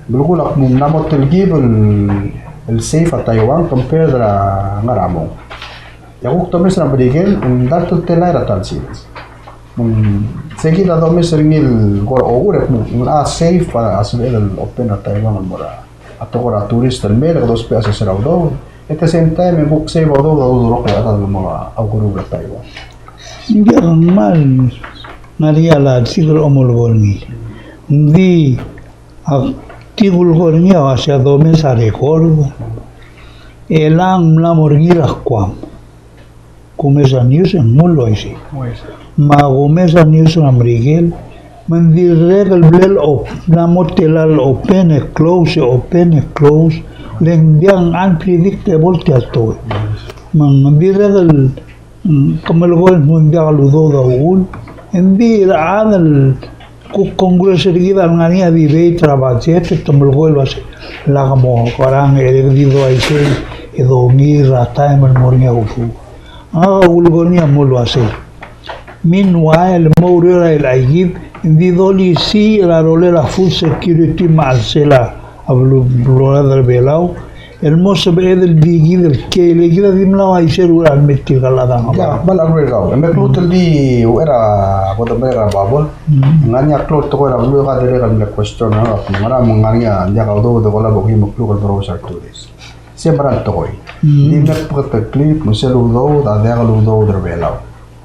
Belkul a kmo ng mla mo telkib el, el safe a Taiwan compared er a ngar er a mong. E a kuk domes er a Merikel, ng dart el telael er a ta el sils. Me ng sei kid a domes er ngii el kora oureor el kmo ng locha safe a, a sebechel el open a Taiwan el mo er a, a tekoi er a tourist el mei, e le kede ousbech a sesei er a udoud. At the same time, e ng kuk safe a udoud, a udoud el rokui a ta el mo er a ukeruul er a Taiwan. Ng diak, ng kmal ngar er ngii a lak el sik el omelekoi er ngii. Ng di Ak di kulekoi er ngii a uasei a domes a record. E ng mla mo er ngii er a Guam. Kumes a news e ng mlo uaisei. Uaisei. Me a kumes a news er a Merikel, me ng dirrek el bla el op-, mla mo tela el open e close, e open e close. Le ng diak, unpredictable tia el tekoi. Me ng dirrek el Mm, ke melekoi el kmo ng diak el udoud a uchul. Ng di a rechad el kuk Congress er kid a lengar er ngii a debate er a budget, te melekoi el uasei, lak mo kerang e le di doaisei, e dongiil er a taem el mo er ngii a udoud. Ngak a kulekoi er ngii a mo el uasei, meanwhile, mo oureor er a llach er kid, ng di dolisiich er a rolel a food security me a chelsel a beluu, beluu er a Belau, el mo sebeched el di kid el kiei, le kid a dimlak a isei er a ua el mei tirka el chad er a Ngebard. Ia, kmal ungil er kau. E me kuk di uchei er a bo demerek er a bubble. Mm. Ng ngar er ngii a klou el tekoi er a beluu e ke dirrek el mle question er ngak, me ng ngar er ngii a diak a udoud e ke olab a okeim el kluk el merous er a tourist. Se mera el tekoi. Mm. Di mle beketeklii me sel udoud a diak el udoud er a Belau.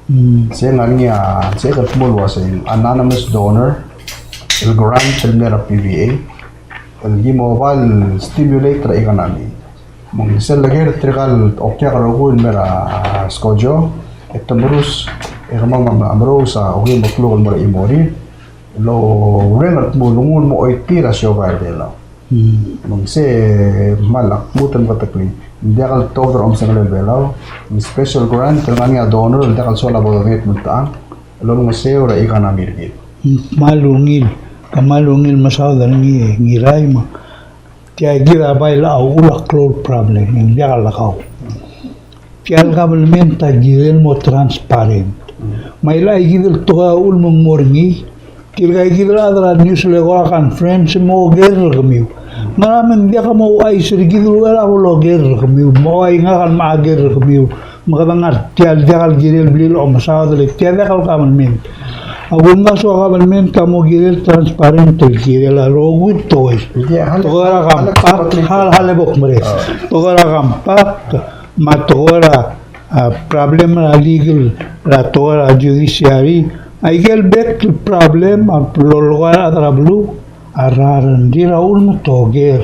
Mm. Se ng ngar er ngii a, se el kmo el uasei, anonymous donor, el grant el mle er a P V A, el ki mo bai el stimulate er a economy. Me ng sel leker tirka el okiak el rokui el mei er a skojo, e te merus, e kemam a merous a okeim el kluk el mo er a chimorir, el oureng el kmo ng mo choitii er a siobai er a Belau. Mm. Me ng se kmal a kmu te meketeklii. Ng diak el tuobed er a omsengel er a Belau, ng special grant el ngar er ngii a donor el diak el soal a bo donate me ng techa, el olengeseu er a economy er kid. Mm, kmal ungil, kmal ungil mesaod er ngii, Ngirai, me tia kid a bai el uchul a klou el problem, e ng diak el kau. Tia el government a kirel el mo transparent. Me a ika kid el tekoi a uchul me ng mo er ngii, tirka kid el chad er a news el kora conference me oker er kemiu. Ngera me ng diak mo ouchais er kid el uchei er a bo loker er kemiu, me ua ngak a mla oker er kemiu. Me kede ngar tia el diak el kirel el blil a omesaod el tia diak el government. A kuk ngmasech a government a mo kirel transparent el kirel a rokui el tekoi. Tekoi er a compact, hal, hal e bo kmeres. Tekoi er a compact, me a tekoi er a, a, problem er a legal, er a tekoi er a judiciary, a ikel bek el problem a lolekoi a rechad er a beluu a rrau a rengrir a uchul me te oker.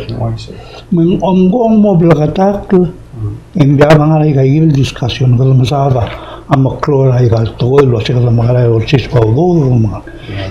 Me ng omko ng mo bleketakl, e ng diak a ngar er a ika el discussion, kede mesaod a meklou er a ika el tekoi el uasei kede mekerang e olsiseb a udoud, kede mekerang.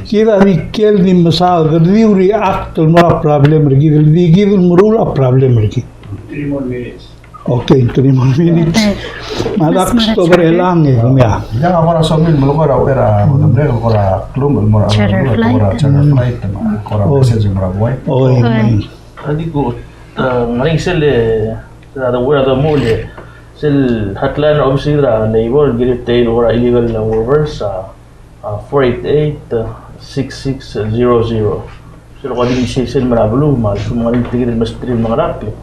Kid a di ikel di mesaod, kede di react el mo er a problem er kid, el di kid el meruul a problem er kid. Three more minutes. Okay, three more minutes. Okay. Me a dak stop er chelechang e, kemiu a. Ia, ng kora soam el melekoi er a uchei er a bo demerek el kora klumech el mo er a, kora charter flight, me a kora message el mo er a buai. Oi. Oi. Ng di kuk, e, ngar er ngii sel, e, er a uchei er a domuchel, sel hotline er a obis er a labor, el kirel tia el kora illegal workers, a, a, four eight eight, six six zero zero. Sel kora di mesa sel mera el beluu, me a lsekum ng ngar er ngii tia kid el mesterir el mengerakl,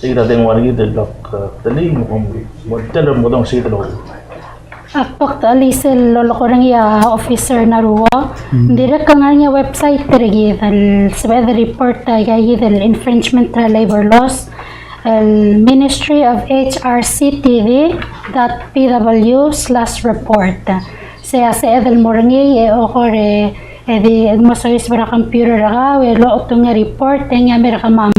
se kid a dengua er kid el bla, e, telii, me kom, mo tell er a bo dong se kid el. Ak bek el chelii sel lolekoi er ngii a Officer Naruo. Mm. Dirrek el ngar er ngii a website er kid el sebeched el report a ika kid el infringement er a labor laws, el ministry of H R C T V dot P W slash report. Se a sebeched el mo er ngii e okor e, e di mo soiseb er a computer er kau e lochotii a report e ngii a mei er kemam.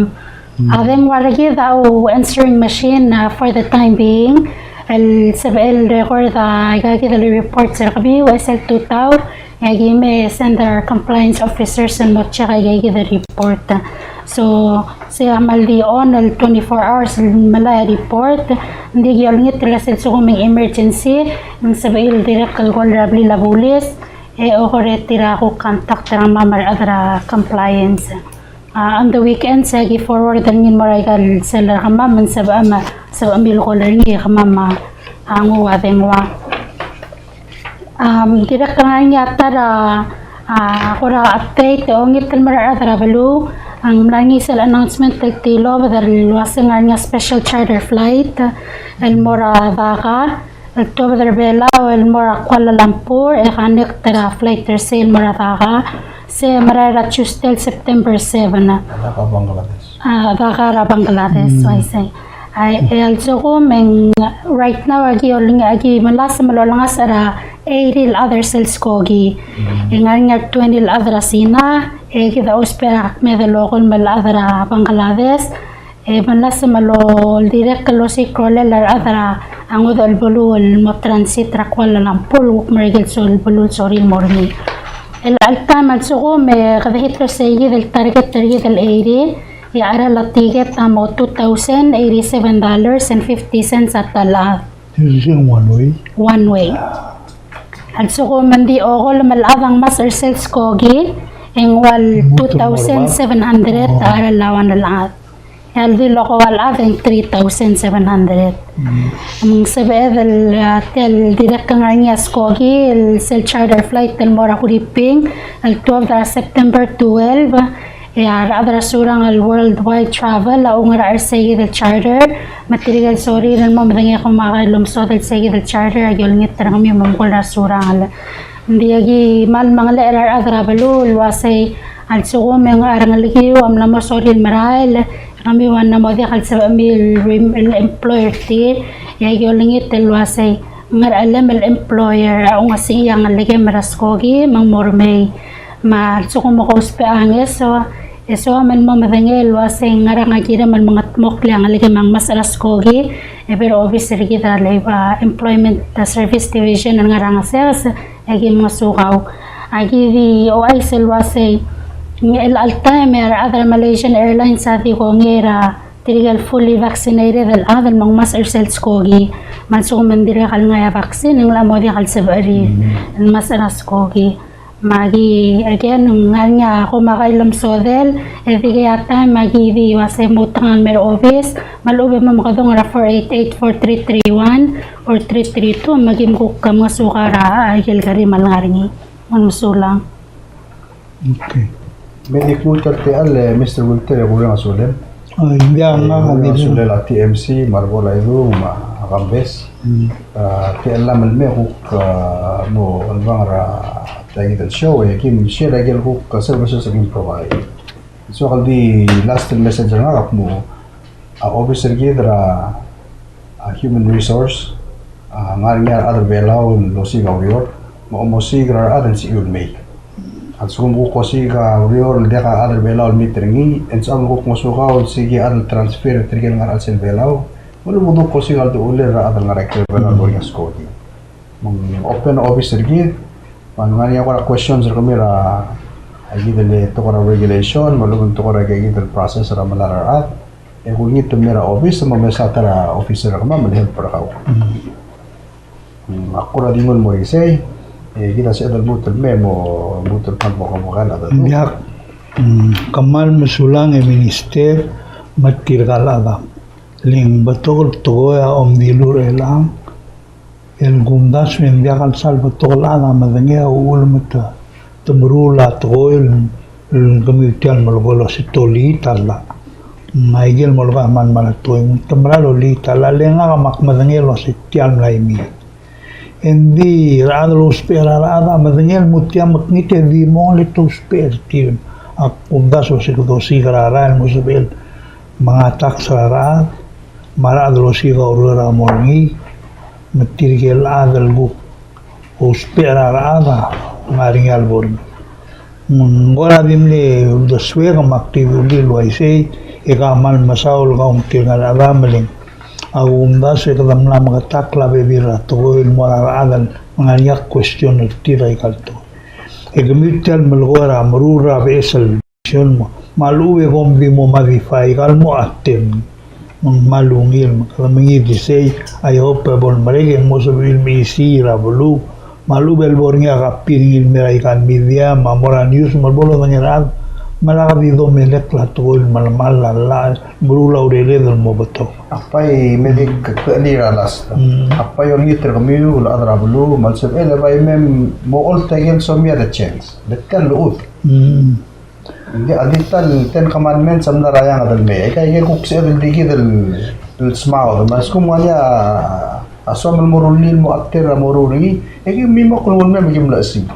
Mm. A dengua er kid a u answering machine, a, for the time being. El sebechel el record a ika kid el reports er kemiu, e sel tutau, e aki mei e send er a compliance officers el mo check a ika kid el report. So, se a kmal di on el twenty-four hours el melai a report, ng di ki olengit el sel lsekum ng emergency, ng sebechir el dirrek el call er a blil a bulis, e okor e tir a kuk contact er kemam a rechad er a compliance. A, on the weekends, e aki forward er ngii el mo er a ika el cell er kemam, me ng sebechem, sebechemiu el call er ngii e kemam a nguu a dengua. Am, dirrek el ngar er ngii a ta er a, a, kora update, ongit el mo er a rechad er a beluu, a ng mla er ngii sel announcement el tilobed el uasei ng ngar er ngii a special charter flight el mo er a Dhaka, el tuobed er a Belau el mo er a Kuala Lumpur, e connect er a flight er sei el mo er a Dhaka, se merael er a Tuesday el September seven. Dhaka, Bangladesh. A, Dhaka er a Bangladesh, mm, uaisei. A, e a lsekum e ng right now aki oleng-, aki melasem el olengasech er a eighty el chad er sel skoki. Mm. E ng ngar er ngii a twenty el chad er a Sina, e kid a ousbech er a kmeed el okolem el chad er a Bangladesh, e melasem el dirrek el osiik a rolel a rechad er a ngodech el beluu el mo transit er a Kuala Lumpur el kuk merael el sel beluu el sorir el mo er ngii. El chelecha el taem a lsekum e kede hit er sei kid el target er kid el eighty, e a cheral a ticket a mo two thousand eighty-seven dollars and fifty cents a ta el chad. One way. One way. A lsekum ng di okolem el chad a ngmasech er sel skoki, e ng ua el two thousand seven hundred a cheral a one el chad. E a ldi el okoua el chad e ng three thousand seven hundred. Mm. Me ng sebeched el, a, tia el dirrek el ngar er ngii a skoki, el sel charter flight el mo er a Huriping, el tuobed er a September twelve, E a rechad er a Surangel el worldwide travel a ungil er a chersei kid el charter, me tirke el sorir el mo medengei e kuk mo kailomsodel sei kid el charter a ki olengit er kemiu me mkul er a Surangel. Ng di aki kmal mengelechel er a rechad er a beluu el uasei a lsekum e ng ngar er a ngelekiu a mla mo sorir el merael, e kemiu a mla mo diak el sebechemiu el rem-, el employer er tir, e aki olengit el uasei ng ngar er a chelem el employer a oungesechii a ngelekem er a skoki me ng mo remei. Me a lsekum e ke ousbech a ngeso, e soam el mo medengei el uasei ng ngerang a kirem el mengedmokl a ngelekem a ngmasech er a skoki, e bo er a obis er kid er a Labor, a, Employment Service Division el ngar er a Ngesekes, e aki mngesukau. Aki di ouchais el uasei, ng chelecha el taem e a rechad er a Malaysian Airlines a di kongei er tirke el fully vaccinated el chad el mo ngmasech er sel skoki. Me a lsekum e ng dirkak el ngai a vaccine, e ng locha mo diak el sebechir el ngmasech er a skoki. Me aki, again, ng ngar er ngii a kuk mo kailomsodel, e dikea taem me aki di uasei mo outekangel el mei er a obis, me a lechub e mo mekedong er a four eight eight, four three three one, four three three two, me aki kuk mngesukau er a ikel kerim el ngar er ngii. Me ng mesulang. Okay. Me di kuk ultuil er tia el, e, Mister Wilter, e kureng a sulem. Ai, ng diak, e, ngak a kureng a di sulem er a T M C, me a rebo el Aidung, me a Kambes. Mm. A, tia el mla mei e kuk, a, mo olbang er a tia kid el show, e kim share a ikel kuk services el kim provide. So, ak di last el message er ngak a kmo, a, obis er kid er a, a, human resource, a, ngar er ngii a rechad er a Belau el osiik a ureor, me a omosiik er a rechad e ng sebechiu el mei. A lsekum kuk osiik a ureor el diak a rechad er a Belau el meet er ngii, e ng soam el kuk ngosukau el osiik a chad el transfer er tirke el ngar er a chelsel Belau, me a lechub e kuk osiik a ulemuchel er a chad el ngar er a ikrel Belau el bo er ngii a skoki. Me ng open a obis er kid, me a ngar er ngii a kora questions er kemiu er a, a kid el tekoi er a regulation, me a lechub e ng tekoi er a kid el process er a melai er a rechad, e kulengit el mei er a obis, me mesa ta er a officer er kemam el help er kau. Mm. Mm, ak kora di nguu el mo er isei, e kid a sebeched el lmuut el mei, mo lmuut el kmal mo kebekal a chad. Ng diak, mm, kmal mesulang e Minister, me tirka el chad. Le ng betok el tekoi a omdilu er chelechang, el kumdasu e ng diak el sal betok el chad a medengei a uchul me te, te meruul a tekoi el, el kemiu tia el melekoi el uasei te oliit a llach. Me aike el melekoi a kmal mera el tekoi, te mera el oliit a llach, le ngak a mak medengei el uasei tia el mla imiit. E ng di rechad el ousbech er a rechad a medengei el mo tia mekngit e di mong le te ousbech er tir. Ak kumdasu el uasei kede osiik er a rael el mo sebechel menga tax er a rechad, me a rechad el osiik a ureor a mo er ngii, me tirke el chad el kuk ousbech er a rechad a ngar er ngii a lebo er ngii. Ng kora di mle uldesuek me ak di dulii el uaisei, e kmal mesaul kau me tirka el chedam el ng, a kumdasu e kede mla meketakl a bebil er a tekoi el mo er a rechad el ngar er ngii a question er tir er aika el tekoi. E kemiu tia el melekoi er a meruul er a beches el vision mo, me a lechub e kom di mo modify aika el mo attend. Me ng kmal ungil, me kede mengiil er isei, I hope e bo lemerek e ng mo sebechir el mesisiich er a beluu, me a lechub e le bo er ngii a copy er ngii el mei er aika el media, me a mo er a news, me le bo lodengei a rechad, me lak di domelekl a tekoi el melemall a llach, meruul a urered el mo betok. Ak bai me di kechelii er a last. Mm. Ak bai olengit er kemiu el chad er a beluu, me a lsebechel e bai me mo olt a ikel somiu a de change. Le tia el llechul. Mm. Ng di, a di ta el Ten Commandments a mla er a eanged el mei. Aika, aike kuk sebeched el di kid el, el smaod. Me a lsekum ng ngar er ngii a, a soam el mo rullii el mo update er a moruul er ngii, e ki mimokl el nguu el mei me ki mlechesii.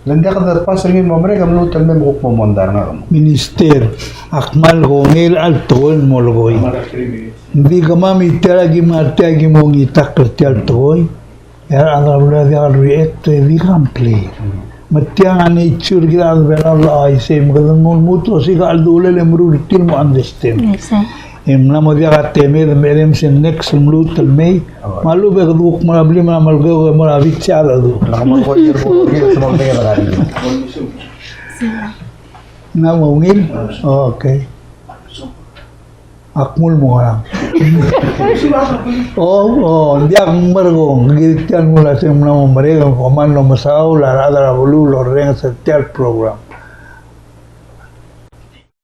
Le ng diak de pass er ngii el mo merek e mluut el mei me kuk mo mondai er ngak. Minister, ak kmal kongei el tekoi el mo lekoi. Ng di kemam tia el ki ngar tia el ki mo ngitakl er tia el tekoi. E a rechad er a beluu a diak el react e di complain. Me tiang a nature er kid el chad er a Belau el uaisei, me kede mo lmuut el osiik a cheldulel e meruul er tir el mo understand. Yes, sir. E ng mla mo diak a temed, me cherem sel next el mluut el mei. Me a lechub e kede kuk mo er a blim er a Melekeok e mo er a beach e a dedu. Ng mla mo ungil? Okay. Ak nguu el mo ngerang. O, o, ng diak merekong, ng kired tia el nguu el uasei ng mla mo merek, e kom kmal mesaul a rechad er a beluu el orrenges er tia el program.